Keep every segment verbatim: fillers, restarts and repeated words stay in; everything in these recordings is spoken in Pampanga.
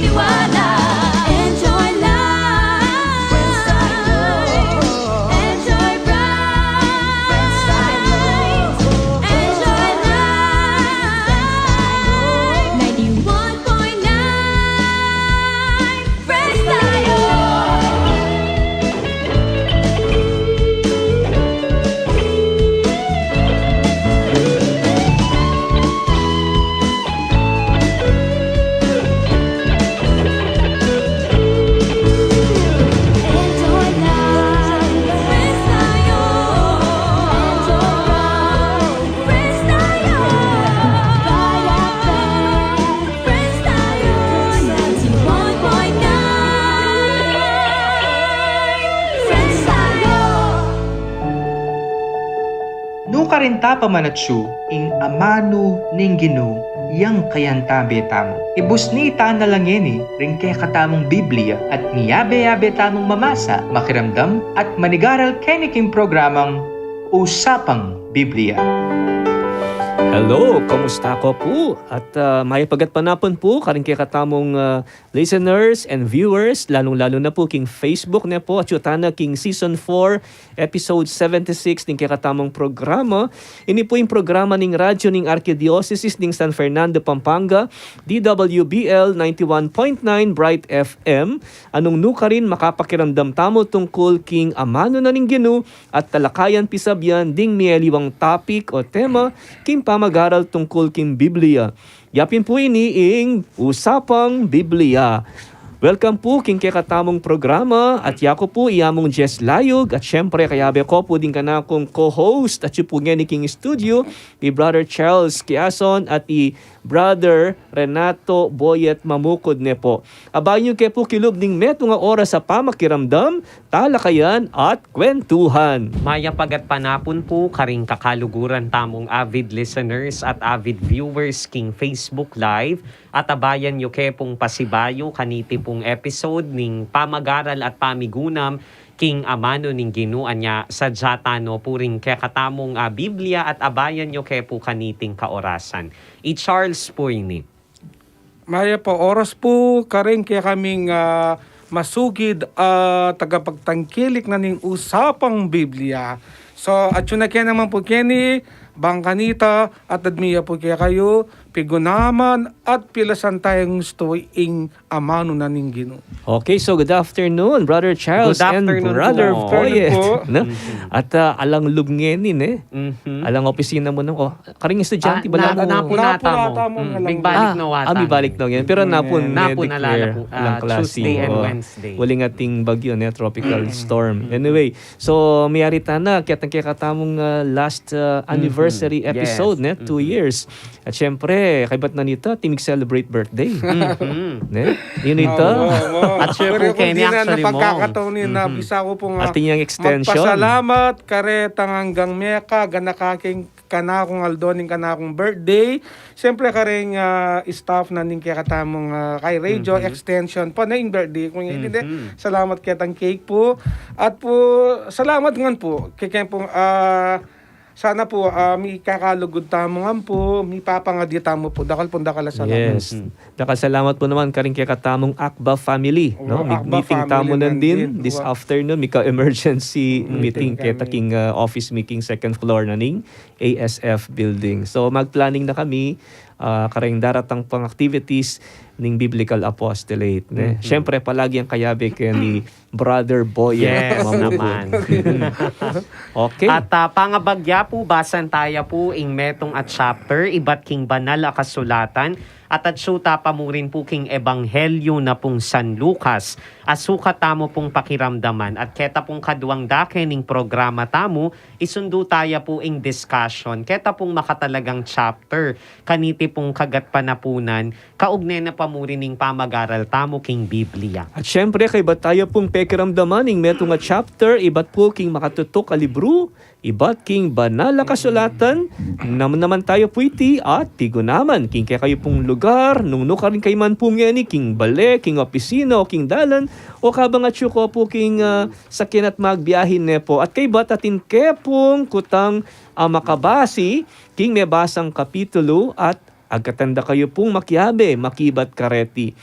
Tiwala. Enjoy life. Enjoy bright. Enjoy life. Ninety-one point nine Fresh Tayo. Nukarin ta pamanatsu ing amanu ning Ginu yang kayantabe tamu. Ibus ni ta na la ngeni ring kekatamung Biblia at miyabe-yabe tamung mamasa, makiramdam, at manigaral keni king programang Usapang Biblia. Hello, kumusta ko pu? At, ah, mayap a gatpanapun pu karing kekatamung, ah, listeners and viewers, lalung-lalu na pu king Facebook ne pu, atsu tana king season four, episode seventy-six ning kekatamung programa. Ini pu ing programa ning radyu ning Arkidiosesis ning San Fernando, Pampanga, D W B L ninety-one point nine Bright F M. Anung nukarin makapakiramdam tamu tungkul king amanu na ning Ginu at talakayan pisabian ding mialiwang topic o tema king pamagaral tungkul king Biblia. Ya pin pu ini ing Usapang Biblia. Welcome pu king kekatamung programa, at yaku pu i Among Jess Layug, at siyempre kayabe ko pu ding kanakung co-host, atsu pu ngeni king studio, i Brother Charles Quiason at i Brother Renato Boyet Mamukud ne pu. Abayan yu ke pu kilub ning metung a oras a pamakiramdam, talakayan at kwentuhan. Mayap a gatpanapun pu karing kakaluguran tamung avid listeners at avid viewers king Facebook Live, at abayan yu ke pung pasibayu kaniti pung episode ning pamagaral at pamigunam king amanu ning Ginu. Anya, sadya tano pu ring kekatamung, ah, Biblia at abayan yu ke pu kaniting kaorasan. I Charles pu ini. Mayap a oras pu karing kekaming, ah, masugid a tagapagtangkilik na ning Usapang Biblia. So, atsu na ke naman pu keni, bang kanita, at admia pu kekayu, pigunaman at pilasan tayang gustu ing amanu na ning Ginu. Okay, so good afternoon, Brother Charles and Brother Boyet. Good afternoon pu. No? Mhm. At, ah, alang lub ngeni, ne? Mhm. Alang opisina mu, no? O, karing estudyante, ah, bala na, mu. Napu na tamu. Napu na tamu, mm, alang lub. Migbalik na wata. Ah, migbalik na ngeni. Pero napu, mm, napu na la pu. Alang, ah, klase. Tuesday and Wednesday. Uling ating bagyu, ne? Tropical storm. Mm. Anyway, so, miyari tana, ketang kekatamung, ah, last, ah, anniversary episode, ne? Yes. Two years. At syempre, kaybat na nita, atin mig-celebrate birthday. Mhm. Ne? Yun ita. At sure pu keni, actually, pagkakataon ini, bisa ku pung, ah, atin yang extension. Magpasalamat karetang anggang meka, ganaka king kanakung aldo ning kanakung birthday. Syempre, karing, ah, staff na ning kekatamung, ah, kay radio extension pa na ing birthday ku ngeni. Salamat ketang cake pu. At pu, salamat ngan pu. Kekeng pung, ah, Sana pu, ah, mikakalugud tamu ngan pu, mipapangadi tamu pu. Dakal pung dakal a salamat. Yes. Mhm. Dakal salamat pu naman karing kekatamung Akba family, no? Akba family nandin. Mig-meeting tamu nandin this afternoon, mika-emergency meeting keta king, ah, office mi king second floor na ning A S F building. So, mag-planning na kami, ah, karing daratang pang activities ning Biblical Apostolate, ne? Mhm. Syempre, palagi yang kayabe keni Brother Boyet Mamukud. Yes naman. Okay. At, ah, pangabagya pu, basan taya pu ing metung a chapter ibat king Banal a Kasulatan, at atsu ta pa mu rin pu king Ebanghelyo na pung San Lucas. Asukat tamu pung pakiramdaman, at keta pung kaduang dake ning programa tamu, isundu taya pu ing discussion keta pung makatalagang chapter kaniti pung kagatpanapunan, kaugne na pa mu rin ning pamagaral tamu king Biblia. At syempre, kaybat taya pung pekiramdaman ing metung a chapter ibat pu king makatutuk a libru, ibat king Banal a Kasulatan, namnaman taya pu iti at pigunaman king kekayu pung lugar, nung nukarin kayu man pu ngeni, king bale, king opisina, o king dalan, o kabang atsu ko pu king, ah, sakyan at magbiahe ne pu. At kaybat atin ke pung kutang, ah, makabasi king mebasang kapitulu at agkatan da kayu pung makiabe makibat kareti.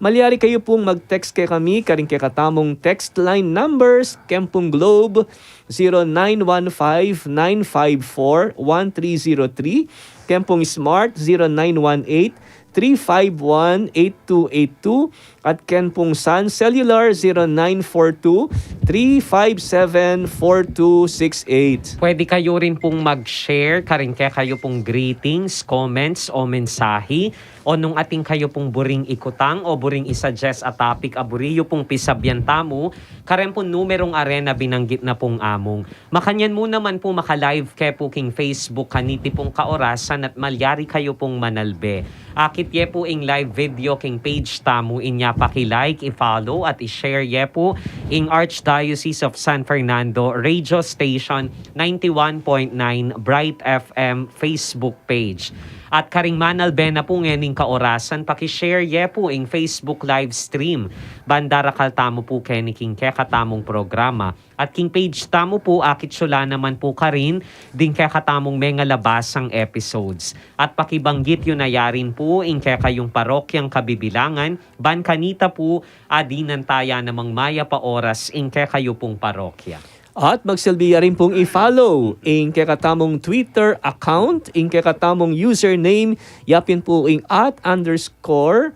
Malyari kayu pung mag-text kekami karing kekatamung text line numbers, keng pung Globe, zero nine one five nine five four one three zero three, keng pung Smart, zero nine one eight three five one eight two eight two, at keng pung Sun Cellular, zero nine four two three five seven four two six eight. Pwede kayu rin pung mag-share karing kekayu pung greetings, comments, o mensahi, o nung atin kayu pung buring ikutang o buring i-suggest a topic a buri yu pung pisabyan tamu, karen pung numerung are na binanggit na pung among. Makanyan mu naman pu maka-live ke pu king Facebook kaniti pung kaorasan at malyari kayu pung manalbe. Akit ye pu ing live video king page tamu, inya paki-like, i-follow at i-share ye pu ing Archdiocese of San Fernando Radio Station ninety-one point nine Bright F M Facebook page. At karing manalbe na pu ngening kaorasan, paki-share ye pu ing Facebook live stream ban darakal tamu pu keni king kekatamung programa. At king page tamu pu, akit yu la naman pu karin ding kekatamung mengalabasang episodes. At pakibanggit yu na ya rin pu ing kekayung parokyang kabibilangan, ban kanita pu, adinan taya namang mayap a oras ing kekayu pung parokya. At magsilbi ya rin pung i-follow ing kekatamung Twitter account, ing kekatamung username, yapin pu ing at underscore,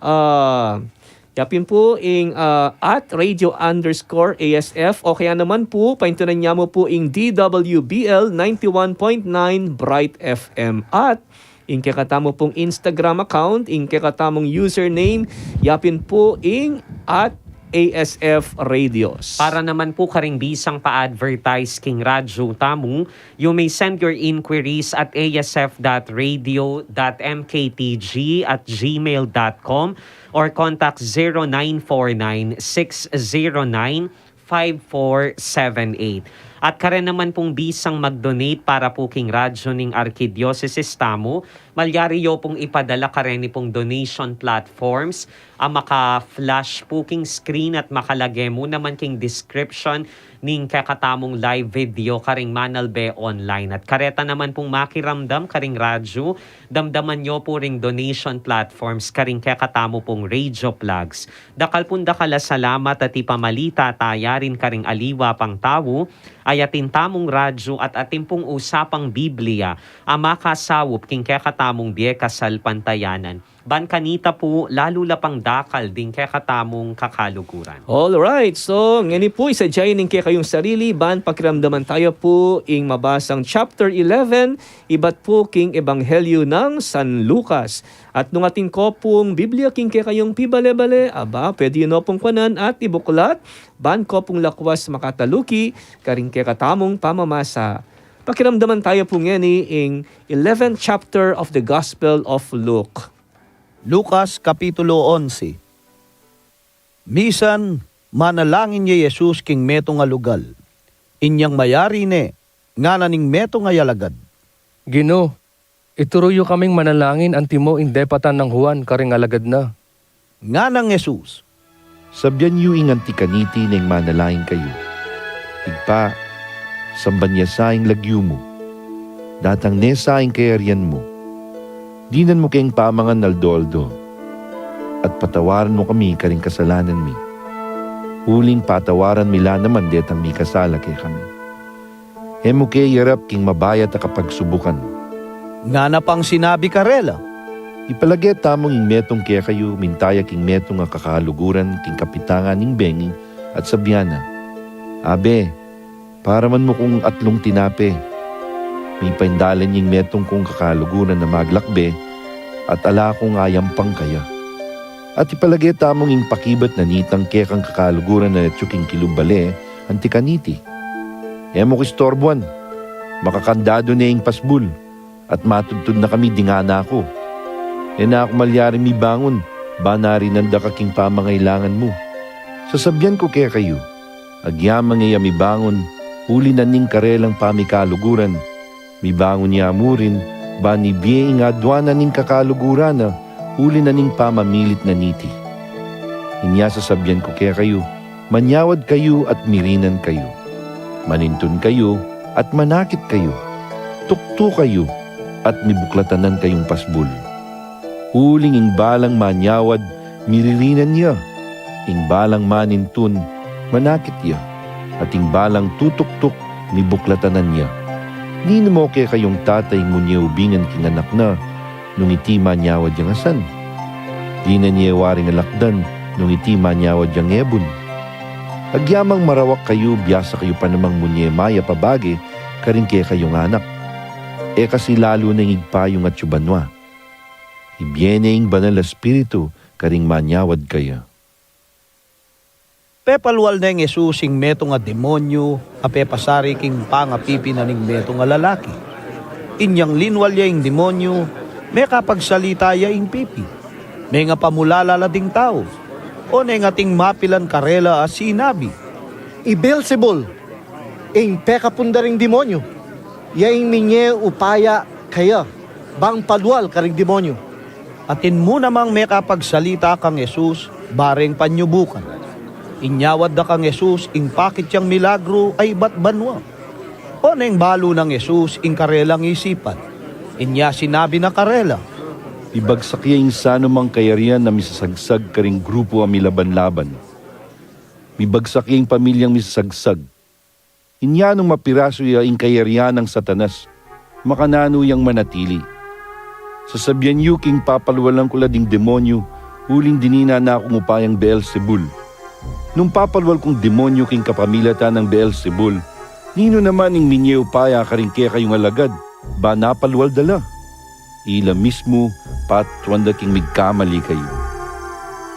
ah, yapin pu ing, ah, at radio underscore A S F, o kaya naman pu, paintunan ya mu pu ing D W B L ninety-one point nine Bright F M. At ing kekatamu pung Instagram account, ing kekatamung username, yapin pu ing at A S F Radios. Para naman pu karing bisang pa-advertise king radyo tamu, you may send your inquiries at A S F dot radio dot M K T G at gmail dot com or contact zero nine four nine six zero nine five four seven eight. At karen naman pung bisang mag-donate para pu king radyo ning arkidiosesis tamu, malyari yu pung ipadala kareni pung donation platforms a maka-flash pu king screen at makalage mu naman king description ning kekatamung live video karing Manalbe Online. At kareta naman pung makiramdam karing radyo, damdaman yu pu ring donation platforms karing kekatamu pung radio plugs. Dakal pung dakal a salamat at ipamalita taya rin karing aliwa pang tau, ay atin tamung radyo at atin pung usapang Biblia a makasaup king kekatamung bie kasalpantayanan. Ban kanita pu, lalu la pang dakal ding kekatamung kakaluguran. All right, so ngeni pu, isadya yu ing kekayung sarili ban pakiramdaman taya pu ing mabasang chapter eleven, ibat pu king Ebanghelyo nang San Lucas. At nung atin ko pung Biblia king kekayung pibale-bale, aba, pwede yu no pung kuanan at ibuklat, ban ko pung lakwas makataluki karing kekatamung pamamasa. Pakiramdaman taya pu ngeni ing eleventh chapter of the Gospel of Luke. Lucas, Kapitulo onse. Misan, manalangin ya i Jesus king metung a lugal. Inyang mayari ne, ngana ning metung a alagad, Ginu, ituru yu kaming manalangin antimo ing depatan nang Juan karing alagad na. Nganang Jesus, Sabian yu ing anti kaniti neng manalangin kayu, Ibpa, samban ya sa ing lagyu mu. Datang ne sa ing kayarian mu. Dinan mu keng pamangan aldo-aldo. At patawaran mu kami karing kasalanan mi, uling patawaran mi la naman detang mikasala kekami. E mu ke iyarap king mabayat a kapagsubukan. Ngana pang sinabi karela, Ipalage tamung ing metung kekayu minta ya king metung a kakaluguran king kapitangan ning bengi at sabian na, Abe, paraman mu kung atlung tinape. Mipaindalan ya ing metung kung kakaluguran a maglakbe, at ala kung ayampang kaya. At ipalage tamung ing pakibat na nitang kekang kakaluguran a atyu king kilub bale, anti kaniti, E mu ku istorbuan, makakandadu ne ing pasbul, at matudtud na kami ding anak ku. E na ku malyari mibangun, ban arinan da ka king pamangailangan mu. Sasabian ku kekayu, agyamang e ya mibangun, uli na ning karelang pamikaluguran, mibangun ya mu rin, ban ibie ing aduan na ning kakaluguran na, uli na ning pamamilit na niti. Inya sasabian ku kekayu, manyawad kayu at mirinan kayu. Manintun kayu at manakit kayu. Tuktu kayu at mibuklatan kayung pasbul. Uling ing balang manyawad, miririnan ya. Ing balang manintun, manakit ya, at ing balang tutuktuk, mibuklatanan ya. Ninu mu kekayung tata ing munye ubingan king anak na, nung iti manyawad yang asan? Dinan ye waring alakdan nung iti manyawad yang ebun? Agyamang marawak kayu, biasa kayu pa namang munye mayap a bage karing kekayung anak. E kasi lalu na ing Ibpa yu king banua. Ibie ne ing Banal a Espiritu karing manyawad kaya. Pepalwal neng Jesus ing metung a demonyu a pepasari king pangapipi na ning metung a lalaki. Inyang linwal ya ing demonyu, mekapagsalita ya ing pipi, mengapamulala la ding tau. Oneng ating mapilan karela a sinabi, "I Beelzebul, ing pekapun da ring demonyu, ya ing minye upaya kaya bang palwal karing demonyu." Atin mu namang mekapagsalita kang Jesus bareng panyubukan. Inyawad da kang Jesus ing pakit yang milagru a ibat banua. Oneng balu nang Jesus ing karelang isipan. Inya sinabi na karela, "Mibagsak ya ing sanumang kayarian a misasagsag karing grupu a milaban-laban. Mibagsak ya ing pamilyang misasagsag. Inya nung mapirasu ya ing kayarian nang Satanas, makananu yang manatili? Sasabian yu king papalwalan ku la ding demonyu, uling dininan na kung upayang Beelzebul. Nung papalwal kung demonyu king kapamilatan nang Beelzebul, ninu naman ing minye upaya karing kekayung alagad, ban apalwal da la? Ila mismu patuan da king migkamali kayu.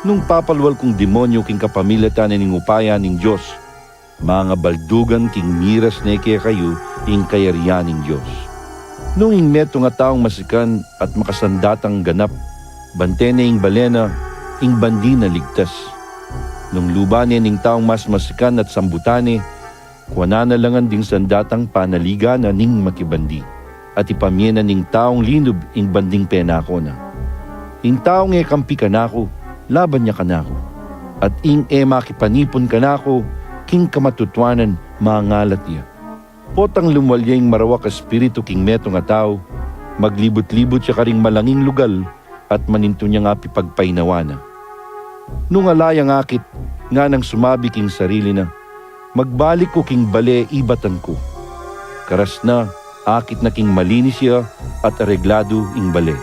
Nung papalwal kung demonyu king kapamilatan na ning upaya ning Dios, mangabaldugan king miras ne kekayu ing kayarian ning Dios. Nung ing metung a taung masikan at makasandatang ganap, bante ne ing bale na, ing bandi na ligtas. Nung luban ne ning taung mas masikan at sambutan ne, kuanan na la ngan ding sandatang panaligan na ning makibandi, at ipamie na ning taung linub ing banding penako na. Ing taung e kampi kanaku, laban ya kanaku, at ing e makipanipun kanaku, king kamatutuanan mangalat ya." Potang lumwal ya ing marawak a espiritu king metung a tau, maglibut-libut ya karing malanging lugal, at manintun yang apipagpainawa na. Nung ala yang akit, nganang sumabi king sarili na, "Magbalik ku king bale ibatan ku." Karas na, akit na king malinis ya at aregladu ing bale.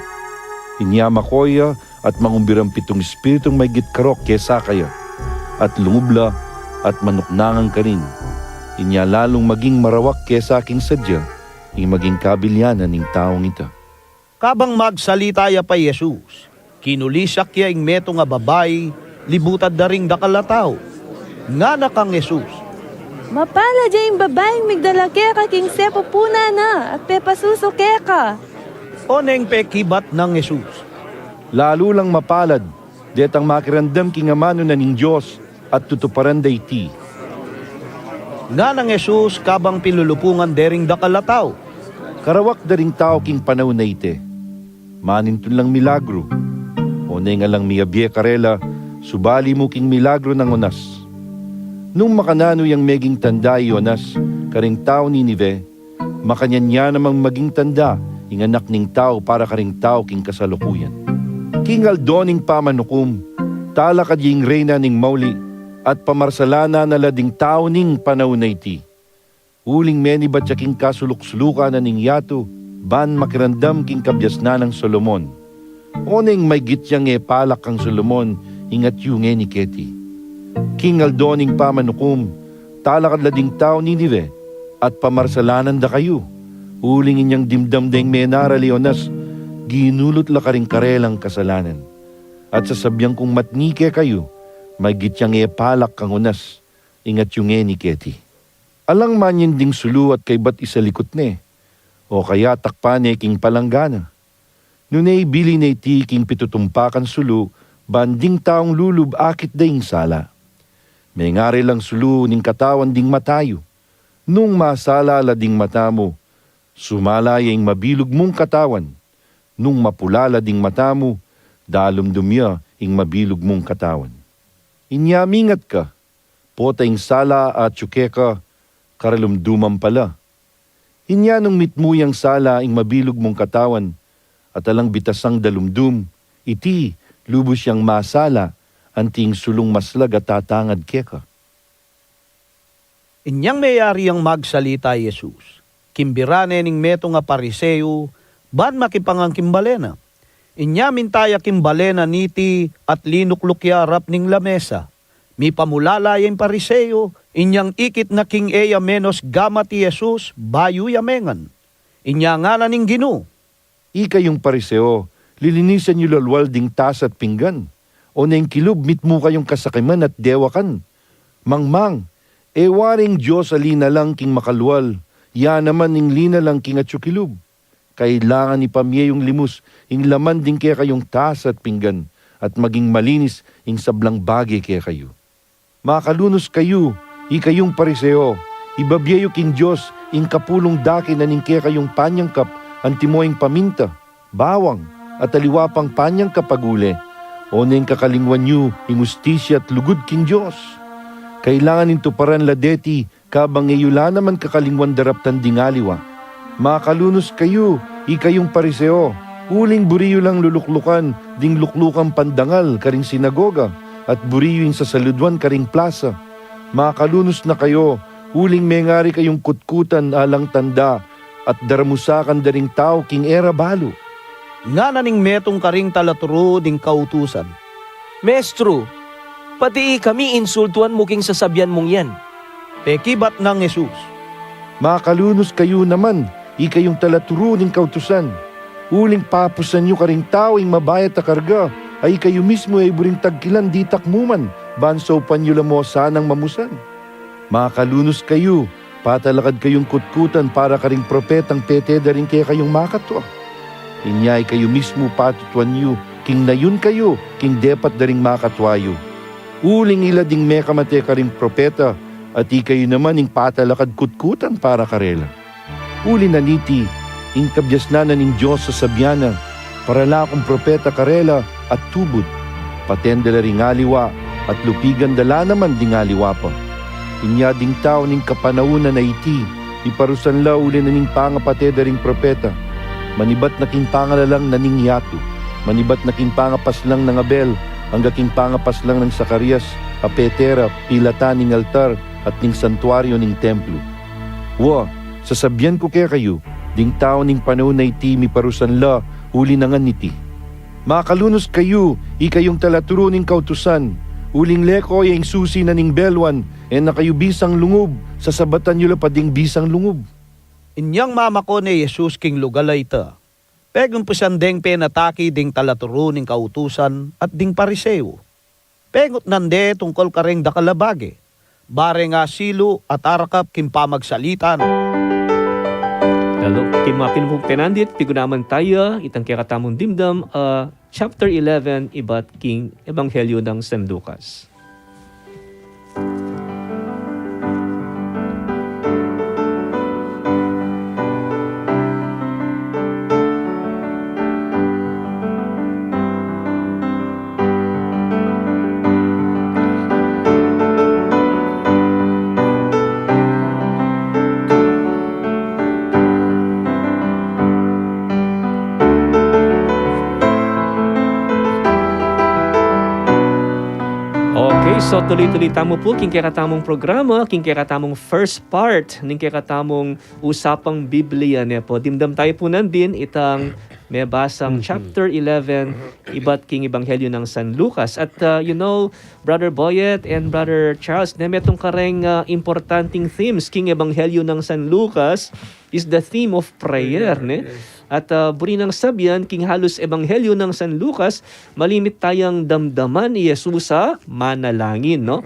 Inya mako ya at mangumbirang pitung espiritung maygit karok kesa kaya, at lungub la at manuknangan karin. Inya lalung maging marawak kesa king sadya ing maging kabilyanan ning taung ita. Kabang magsalita ya pa i Jesus, kinulisak ya ing metung a babai, libutad da ring dakal a tau. Ngana kang Jesus, "Mapalad ya ing babaing migdala keka king sepupunan na at pepasusu keka." Oneng pekibat nang Jesus, "Lalu lang mapalad detang makiramdam king amanu na ning Dios at tutuparan da iti." Nganang Jesus kabang pilulupungan de ring dakal a tau, "Karawak da ring tau king panaun a iti. Manintun lang milagru. Oneng alang miyabie karela, subali mu king milagru nang Jonas. Nung makananu yang meging tanda i Jonas karing taung Ninive, makanyan ya namang maging tanda ing Anak ning Tau para karing tau king kasalukuyan. King aldo ning pamanukum, talakad ya ing reyna ning mauli, at pamarsalanan na la ding tau ning panaun a iti. Uling menibat ya king kasuluk-sulukan na ning yatu, ban makiramdam king kabiasnan nang Solomon. Oneng maygit yang e palak kang Solomon ing atyu ngeni keti. King aldo ning pamanukum, talakad la ding taung Ninive, at pamarsalanan da kayu. Uling inyang dimdam deng menaral i Jonas, ginulut la karing karelang kasalanan. At sasabian kung matni kekayu, maygit yang e palak kang Jonas ing atyu ngeni keti. Alang manyan ding sulu at kaybat isalikut ne, o kaya takpan ne king palanggana. Nune ibili ne iti king pitutumpakan sulu, ban ding taung lulub akit da ing sala. Mengari lang sulu ning katawan ding mata yu. Nung masala la ding mata mu, sumala ya ing mabilug mung katawan. Nung mapula la ding mata mu, dalumdum ya ing mabilug mung katawan. Inya mingat ka, pota ing sala atyu keka, karalumduman pa la. Inya nung mitmu yang sala ing mabilug mung katawan, at alang bitasang dalumdum, iti lubus yang masala, anti ing sulung maslag a tatangad keka. Inyang meyari yang magsalita i Jesus, kimbira ne ning metung a Pariseo ban makipangangkimbale na. Inya minta ya kimbale na niti at linukluk ya arap ning lamesa. Mipamulala ya ing Pariseo, inyang ikit na king e ya menus gamat i Jesus bayu ya mengan. Inya ngana ning Ginu, Ikayung Pariseo, lilinisan yu lalwal ding tas at pinggan, o neng kilub mitmu kayung kasakiman at dewakan. Mangmang, e waring Dios a linalang king makalwal, ya naman ing linalang king atsu kilub. Kailangan ipamie yung limus ing laman ding kekayung tas at pinggan, at maging malinis ing sablang bage kekayu. Makalunus kayu, ikayung Pariseo, ibabie yu king Dios ing kapulung dake na ning kekayung panyangkap, antimo ing paminta, bawang, at aliwa pang panyangkap a gule, o neng kakalingwan yu ing ustisya at lugud king Dios. Kailangan ing tuparan la deti kabang e yu la naman kakalingwan daraptan ding aliwa. Makalunus kayu, ikayung Pariseo, uling buri yu lang luluklukan ding luklukang pandangal karing sinagoga, at buri yu ing sasaluduan karing plasa. Makalunus na kayu, uling mengari kayung kutkutan alang tanda, at daramusakan da ring tau king e ra balu. Ngana ning metung karing talaturu ding kautusan, Mestru, pati kami insultuan mu king sasabian mung yan. Pekibat nang Jesus, Makalunus kayu naman, ikayung talaturu ning kautusan. Uling papusan yu karing tau ing mabayat a karga, a ikayu mismu e yu buring tagkilan ditak mu man, ban saupan yu la mu sanang mamusan. Makalunus kayu, patalakad kayung kutkutan para karing propetang pete da ring kekayung makatua. Inya ikayu mismu patutuan yu king nayun kayu king depat da ring makatua yu. Uling ila ding mekamate karing propeta, at ikayu naman ing patalakad kutkutan para karela. Uli na niti, ing kabiasnan na ning Dios sasabian na, parala kung propeta karela at tubud, paten da la ring aliwa, at lupigan da la naman ding aliwa pa. Inya ding tau ning kapanaunan a iti, iparusan la uli na ning pangapate da ring propeta, manibat na king pangalalang na ning yatu, manibat na king pangapaslang nang Abel, angga king pangapaslang nang Zacarias, a pete ra pilatan ning altar at ning santuario ning templo. Wa, sasabian ku kekayu, ding tau ning panaun a iti miparusan la uli na ngan niti. Makalunus kayu, ikayung talaturu ning kautusan, uling leko ya ing susi na ning beluan, e na kayu bisang lungub, sasabatan yu la pa ding bisang lungub. Inyang mamako ne Jesus king lugal a ita, pegumpisan deng penataki ding talaturu ning kautusan at ding Pariseo. Pengutnan de tungkul kareng dakal a bage, bareng asilu at arakap king pamagsalita na. Lalu, king mapinpung penandit, pigunaman taya itang kekatamung dimdam, ah, chapter eleven, ibat king Ebanghelyo nang San Lucas. Okay, so tuloy-tuloy tamu pu king kekatamung programa, king kekatamung first part ning kekatamung usapang Biblia, ne pu. Dimdam tayu pu nandin itang mebasang chapter eleven, ibat king Ebanghelyo nang San Lucas. At, uh, you know, Brother Boyet and Brother Charles, ne metung kareng, uh, importanteng themes king Ebanghelyo nang San Lucas is the theme of prayer, ne? At, uh, buri nang sabian, king halus Ebanghelyo nang San Lucas, malimit tayang damdaman i Jesus a manalangin, no?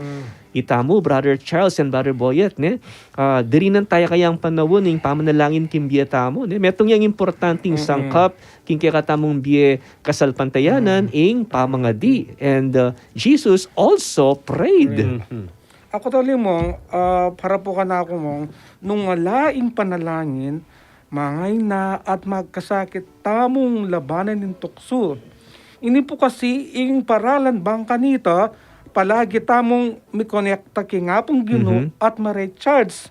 Itamu, Brother Charles and Brother Boyet, ne? Ah, dirinan taya kayang panaun ing pamanalangin king bie tamu, ne? Metung yang importanteng sangkap king kekatamung bie kasalpantayanan, ing pamangadi. And, uh, Jesus also prayed. Aku tali, Mong, ah, para pu kanaku, Mong, nung ala ing panalangin, mangayna at magkasakit tamung labanan ing tuksu. Ini pu kasi ing paralan bang kanita, palagi tamung mikonekta king Apung Ginu at ma-recharge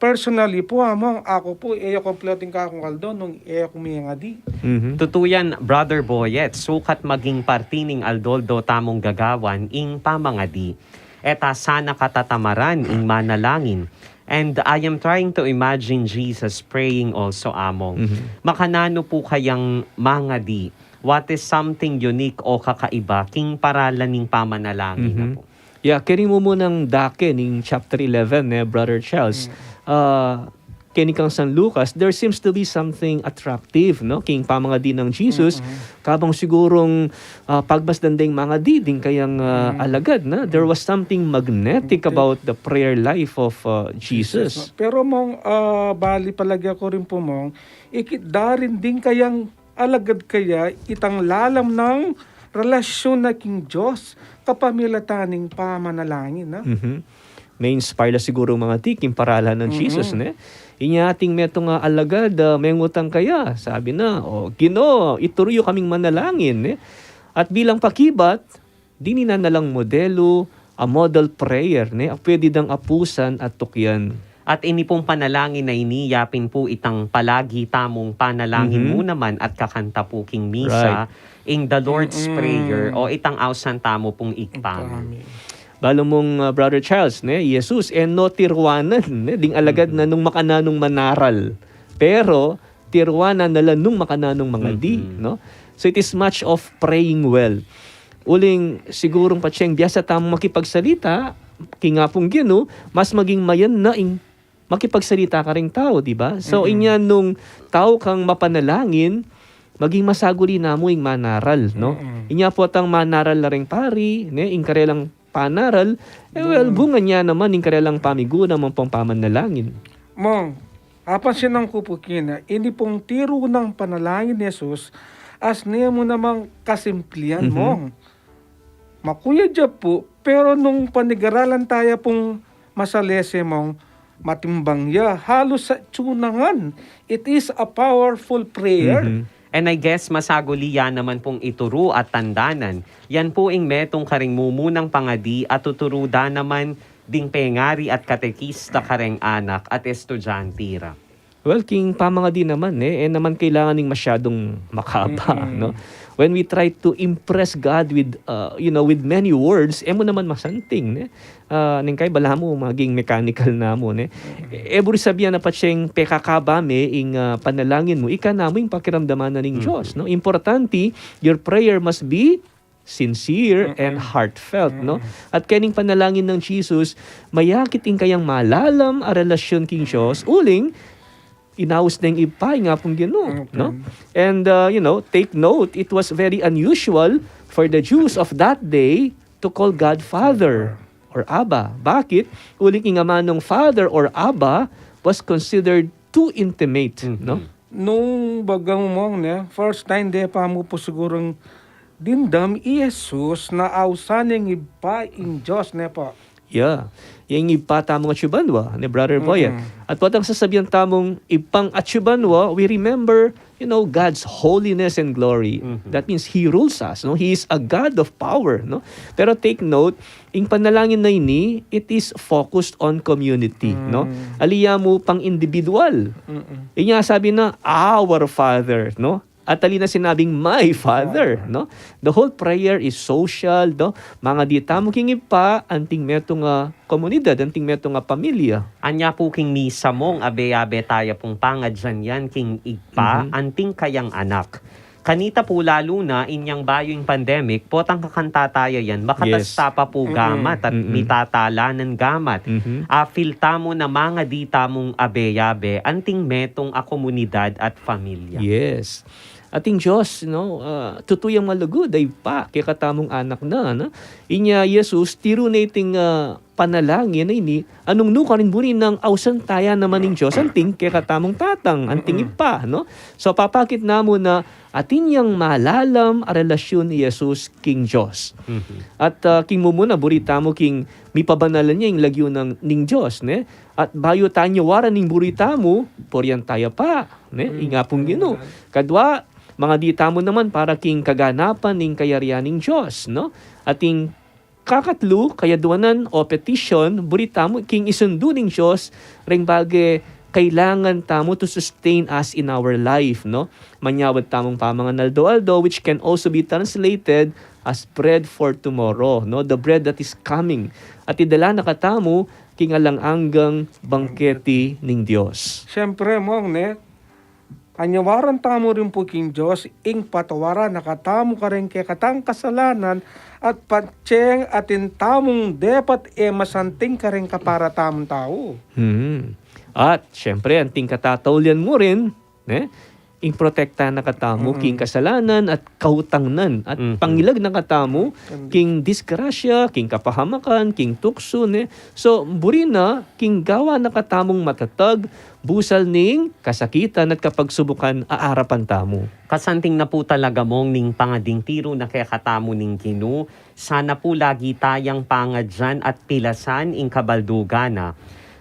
personally pu, Among, aku pu, e ya kumpletu ing kakung aldo nung e ku mengadi. Mhm. Tutu yan, Brother Boyet, sukat maging parti ning aldo-aldo tamung gagawan ing pamangadi. E ta sana katatamaran ing manalangin. And I am trying to imagine Jesus praying also, Among. Mhm. Makananu pu kayang mangadi? What is something unique o kakaiba king paralan ning pamanalangin na Mhm. pu? Yeah, keni mumunang dake ning chapter eleven, eh, Brother Charles. Mm. Ah, keni kang San Lucas, there seems to be something attractive, no? King pamangadi nang Jesus, Mm-mm. kabang sigurung, ah, pagmasdan deng mangadi ding kayang, ah, Mm. alagad, na? There Mm. was something magnetic Okay. about the prayer life of, ah, Jesus. Jesus, no? Pero, Mong, ah, bali palagi aku rin pu, Mong, ikit da rin ding kayang alagad kaya itang lalam nang relasyon na king Dios kapamilatan ning pamanalangin, na? Mhm. May inspire la siguru mangadi king paralan nang Mm-mm. Jesus, ne? Inya atin metung a alagad, ah, mengutang kaya, sabi na, "O, Ginu, ituru yu kaming manalangin," ne? At bilang pakibat, dininan na lang modelu, a model prayer, ne, a pwede dang apusan at tukyan. At ini pung panalangin a ini, yapin pu itang palagi tamung panalangin Mhm. mu naman at kakanta pu king misa, Right. ing the Lord's Mm-mm. Prayer, o itang ausan tamu pung Ibpa mi. Ibpa mi. Balu mung, uh, Brother Charles, ne, Jesus, e no tiruanan, ne, ding alagad Mm-mm. na nung makananung manaral. Pero, tiruanan na la nung makananung mangadi, Mm-mm. no? So it is much of praying well. Uling sigurung patseng biasa tamung makipagsalita, king Apung Ginu, mas maging mayan na ing makipagsalita karing tau, di ba? So, Mm-mm. inya nung tau kang mapanalangin, maging masaguli na mu ing manaral, no? Mm-mm. Inya potang manaral na ring pari, ne, ing karelang panaral, e, well, Mm. bunga na naman ing karelang pamiguna ampong pamanalangin. Mong, apansinan ku pu keni, ini pung tiru nang panalangin Jesus, asne mu namang kasimplian, Mhm. Mong. Makuya ya pu, pero nung panigaralan taya pung masalese, Mong, matimbang ya, halus atyu na ngan. It is a powerful prayer. Mhm. And I guess masaguli ya naman pung ituru at tandanan. Yan pu ing metung karing mumunang pangadi at tuturu da naman ding pengari at katekista kareng anak at estudyante ra. Well, king pamangadi naman, e, e naman kailangan ning masyadung makaba, Mm-mm. no? When we try to impress God with, uh, you know, with many words, e mu naman masanting, ne? Ah, neng kay balamu maging mechanical na mu, ne? Mm-mm. E, e buri sabian na patseng pekakaba me ing, ah, panalangin mu, ika na mu ing pakiramdaman na ning Mm-mm. Dios, no? Importante, your prayer must be sincere and Mm-mm. heartfelt, no? Mm-mm. At kening panalangin nang Jesus, mayakit ing kayang malalam a relasyon king Dios, uling inaus neng Ibpa ing Apung Ginu, Okay. no? And, uh, you know, take note, it was very unusual for the Jews of that day to call God Father or Abba. Bakit? Uling ing amanung Father or Abba was considered too intimate, Mhm. no? Nung baga mu, Mong, ne, first time de pa mu pu sigurung dimdam i Jesus na ausan neng Ibpa ing Dios, ne pu? Yeah. Yang Ibpa tamung atsu banua, ne, Brother Boy, e. Mm-mm. At potang sasabian tamung Ibpang atsu banua, we remember, you know, God's holiness and glory. Mhm. That means He rules us, no? He is a God of power, no? Pero take note, ing panalangin na ini, it is focused on community, no? Mm. Ali ya mu pang individual. Mm-mm. Inya sabi na, "Our Father," no? At ali na sinabing, "My Father," Father. no? The whole prayer is social, no? Mangadi tamu king Ibpa, anting metung a komunidad, anting metung a pamilya. Anya pu king misa, Mong, abe-abe taya pung pangadyan yan king Ibpa, Mhm. anting kayang anak. Kanita pu lalu na, inyang bayu ing pandemic, potang kakanta taya yan, Yes. makatasta pa pu Mm-mm. gamat at Mm-mm. mitatalanan gamat. Mhm. Apil tamu na mangadi tamung abe-abe, anting metung a komunidad at pamilya. Yes. Ating Dios, no, ah, tutu yang malugud a Ibpa kekatamung anak na, no? Inya Jesus, tiru ne iting, ah, panalangin a ini, anung nu karin buri nang ausan taya naman ning Dios, anting kekatamung tatang, anting Mm-mm. Ibpa, no? So, papakit na mu na atin yang malalam a relasyon i Jesus king Dios. Mhm. At, ah, king mumuna, buri tamu king mipabanalan ya ing lagyu nang, ning Dios, ne? At bayu taya waran ing buri tamu, purian taya pa, ne? Mm. Ing Apung Ginu. Kadwa, mangadi tamu naman para king kaganapan ning kayarian ning Dios, no? Ating Kakatlu, kayaduanan o petition, buri tamu king isundu ning Dios reng bage kailangan tamu to sustain us in our life, no? Manyawad tamung pamangan aldo-aldo, which can also be translated as bread for tomorrow, no? The bread that is coming. At idala na katamu king alang anggang bangketi ning Dios. Siyempre, Mong, ne? Anyawaran tamu rin pu king Dios, ing patawaran na katamu kareng kekatang kasalanan, at patseng atin tamung depat e masanting kareng kapara tamung tau. Hmm. At, siyempre, anting katataulian mu rin, ne? Ing protekta na katamu, king kasalanan at kautangnan, at pangilag na katamu, king disgrasya, king kapahamakan, king tuksu, ne? So, buri na, king gawa na katamung matatag, busal ning kasakitan at kapagsubukan aarapan tamu. Kasanting na pu talaga, Mong, ning pangading tiru na kekatamu ning Ginu, sana pu lagi tayang pangadyan at pilasan ing kabaldugan na.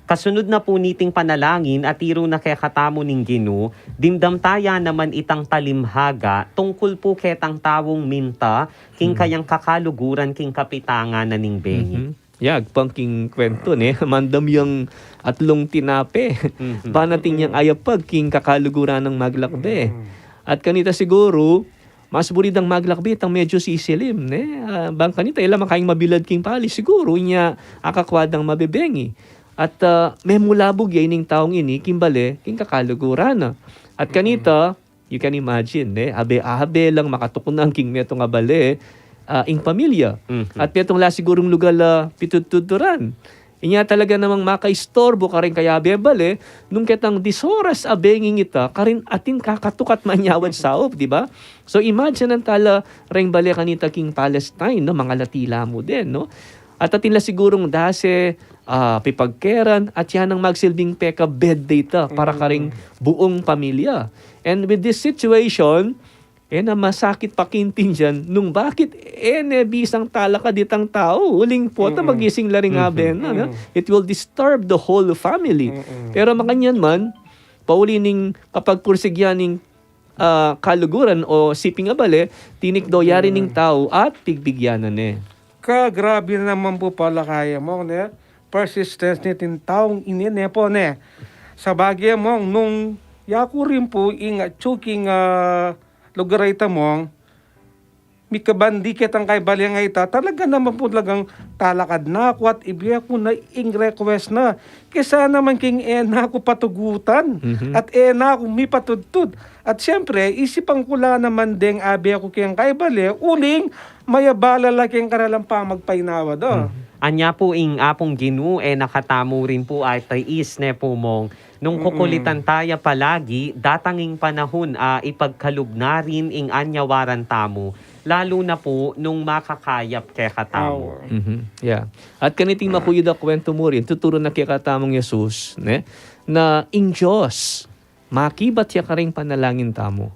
Kasunud na pu niting panalangin a tiru na kekatamu ning Ginu, dimdam taya naman itang talimhaga tungkul pu ketang taung minta king kayang kakaluguran king kapitangan na ning bengi. Mhm. Ya, agpang king kuwentu, ne? Mandam yang atlung tinape. Mhm. Banating yang ayapag king kakaluguran nang maglakbe. Mhm. At kanita siguru, mas buri dang maglakbe itang medyo sisilim, ne? Ah, bang kanita, ila makaing mabilad king pali, siguru, inya akakwa dang mabebengi. At, ah, memulabug ya ining taung ini king bale, king kakaluguran na. At kanita, you can imagine, ne? Abe-abe lang makatukunan king metung a bale, ah, ing pamilya. Mhm. At metung la sigurung lugal a pitudturan. Inya talaga namang makaistorbo kareng kayabe bale, nung ketang disoras a benging ita, karin atin kakatuk at manyawad saup, di ba? So, imagine nang tala reng bale kanita king Palestine, no? Mangalati la mu din, no? At atin la sigurung dase, ah, pipagkeran, at yan ang magsilbing peka bed data para kareng buung pamilya. And with this situation, e na masakit pakiintindian nung bakit e ne bisang talakad itang tau, uling pota magising la ring abe na, no? It will disturb the whole family. Pero makanyan man, pauli ning kapagpursigyan ning, ah, kaluguran o siping a bale, tinikdo ya rin ning tau at pigbigyan na ne. Kagrabe naman pu pala kaya, Mong, ne? Persistence niting taung ini, ne pu, ne? Sabagay, Mong, nung yaku rin pu ing atyu king, ah, lugar a ita, Mong, mikabandi ketang kaybaleng a ita, talaga naman pu talagang talakad na ku at ibie ku na ing request na. Kesa naman king e na ku patugutan at e na ku mipatudtud. At siyempre, isipan ku la naman deng abe ku keng kaybale, uling mayabala la keng karalang pamagpainawa da. Anya pu ing Apung Ginu, e na katamu rin pu atiis, ne pu, Mong? Nung kukulitan taya palagi, datang ing panahun a ipagkalub na rin ing anyawaran tamu, lalu na pu nung makakayap kekatamu. Mhm. Yeah. At kaniting makuyud a kuwentu mu rin, tuturu na kekatamung Jesus, ne? Na ing Dios, makibat ya karing panalangin tamu.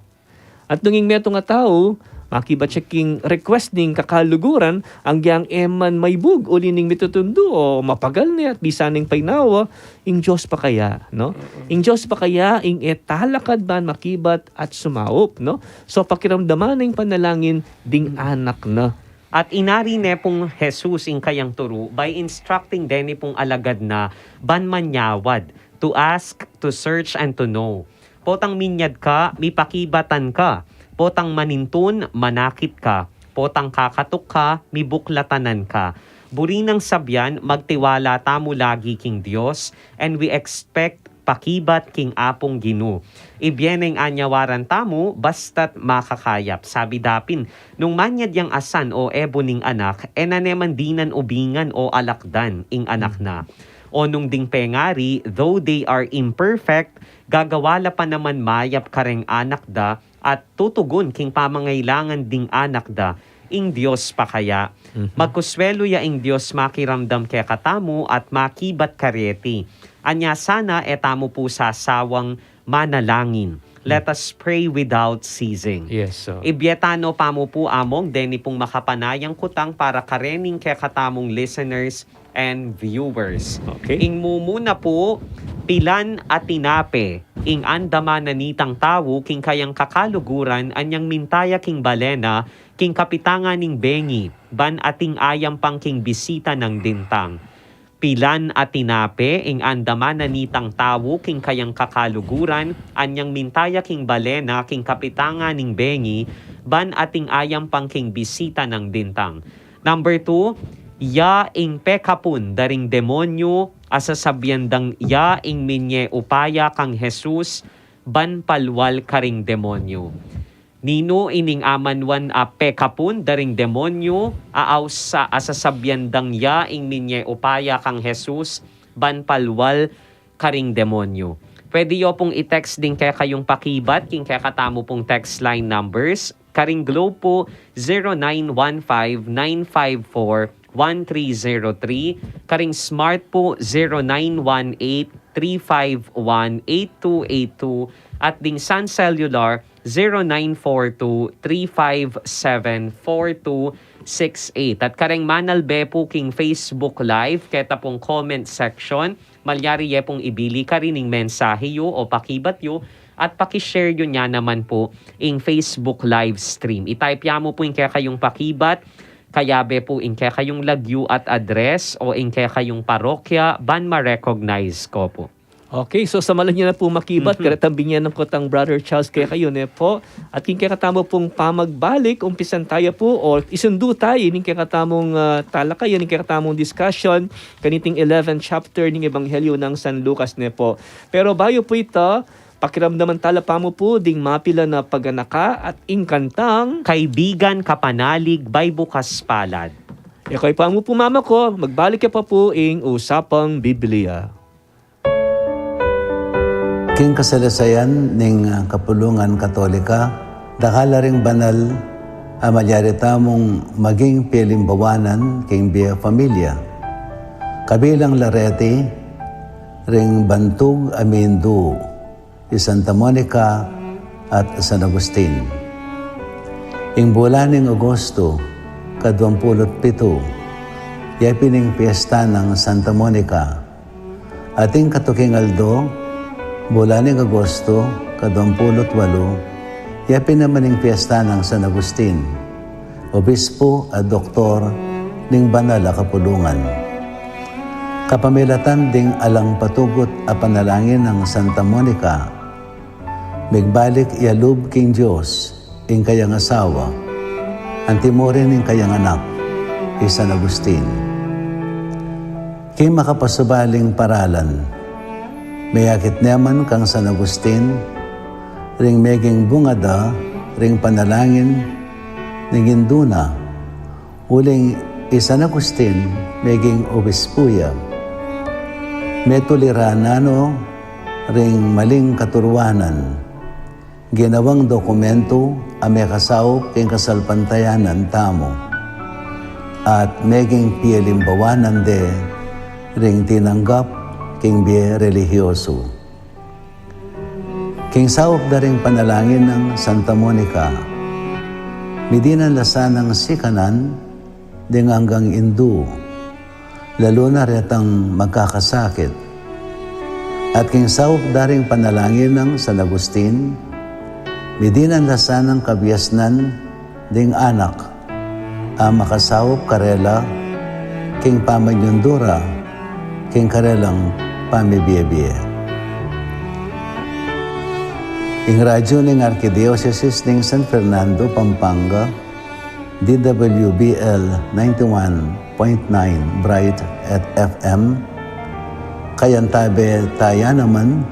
At nung ing metung a tau, makibat ya king request ning kakaluguran, anggyang e man maibug, uli ning mitutundu o mapagal ne at bisa neng painawa, ing Dios pa kaya, no? Ing Dios pa kaya, ing e talakad ban makibat at sumaup, no? So, pakiramdaman na ing panalangin ding anak na. At inari ne pung Jesus ing kayang turu by instructing deni pung alagad na ban manyawad, to ask, to search, and to know. Potang minyad ka, mipakibatan ka. Potang manintun, manakit ka. Potang kakatuk ka, mibuklatanan ka. Buri nang sabyan, magtiwala tamu lagi king Dios, and we expect pakibat king Apung Ginu. Ibie neng anyawaran tamu, basta't makakayap. Sabi da pin, nung manyad yang asan o ebu ning anak, e na ne man dinan ubingan o alakdan ing anak na. O nung ding pengari, though they are imperfect, gagawa la pa naman mayap kareng anak da at tutugun king pamangailangan ding anak da, ing Dios pa kaya. Mhm. Magkuswelu ya ing Dios makiramdam kekatamu at makibat kareti. Anya sana e tamu pu sasawang manalangin. Let us pray without ceasing. Yes, sir. Ibie tana pa mu pu, Among, deni pung makapanayang kutang para karening kekatamung listeners and viewers. Okay. Ing mumuna pu, Pilan a tinape ing andaman na nitang tau king kayang kakaluguran anyang minta ya king bale na king kapitangan ning bengi, ban ating ayampang king bisita nang dintang. Pilan a tinape ing andaman na nitang tau king kayang kakaluguran anyang minta ya king bale na king kapitangan ning bengi, ban ating ayampang king bisita nang dintang. Number two, ya ing pekapun da ring demonyu a sasabian dang ya ing minye upaya kang Jesus ban palwal karing demonyu. Ninu ining amanuan a pekapun da ring demonyu a ausa a sasabian dang ya ing minye upaya kang Jesus ban palwal karing demonyu? Pwede yo pung i-text ding kekayung pakibat king kekatamu pung text line numbers. Karing Globe po, zero nine one five nine five four one three zero three. Karing Smart po, zero nine one eight three five one eight two eight two. At ding Sun Cellular, zero nine four two three five seven four two six eight. At kareng manalbe po king Facebook Live, keta pong comment section, malyari ye pong ibili karin ing mensahe yu o pakibat yu, at paki-share yu nya naman po ing Facebook live stream. I-type ya mu po ing kekayung pakibat, kayabe po ing kekayung lagyu at address o ing kekayung parokya, ban ma-recognize ko po. Okay, so sa malan yu na po makibat, Mhm. Karetang binye nang kotang Brother Charles kekayu, ne po. At king kekatamu pong pamagbalik, umpisan taya po, o isundu taya ning kekatamung, ah, talakayan, ning kekatamung discussion, kaniting eleventh chapter ning Ebanghelyo nang San Lucas, ne po. Pero bayu po ita, pakiramdaman tala pa mu po ding mapilan a paganaka at ing kantang Kaibigan Kapanalig by Bukas Palad. E kayu pa mu po mamako, magbalik ya pa po ing Usapang Biblia. King kasalasayan ning, ah, kapulungan Katolika, dakal a ring banal a malyari tamung maging pielimbawanan king bie familia. Kabilang la reti ring bantug a mindu, i Santa Monica at San Agustin. Ing bulan ning Agosto, kaduang pulu't pitu, ya pin ing piesta nang Santa Monica. At ing katuking aldo, bulan ning Agosto, kaduang pulu't walu, ya pin naman ing piesta nang San Agustin, obispo at doktor ning banal a kapulungan. Kapamilatan ding alang patugut a panalangin nang Santa Monica, migbalik ya lub king Dios ing kayang asawa, anti mu rin ing kayang anak, i San Agustin. King makapasubaling paralan, meyakit ne man kang San Agustin ring meging bunga da ring panalangin ning indu na, uling i San Agustin meging obispu ya. Metuliran na no ring maling katuruanan, ginawang dokumentu a mekasaup king kasalpantayanan tamu, at meging pielimbawanan de ring tinanggap king bie relihiyosu. King saup da ring panalangin nang Santa Monica, midinan la sanang sikanan ding anggang indu, lalu na retang magkakasakit. At king saup da ring panalangin nang San Agustin, midinan la sanang kabiasnan ding anak a makasaup karela king pamanyundu ra king karelang pamibie-bie. Ing radyu ning Arkidiosesis ning San Fernando, Pampanga, D W B L ninety-one point nine Bright F M, kayantabe taya naman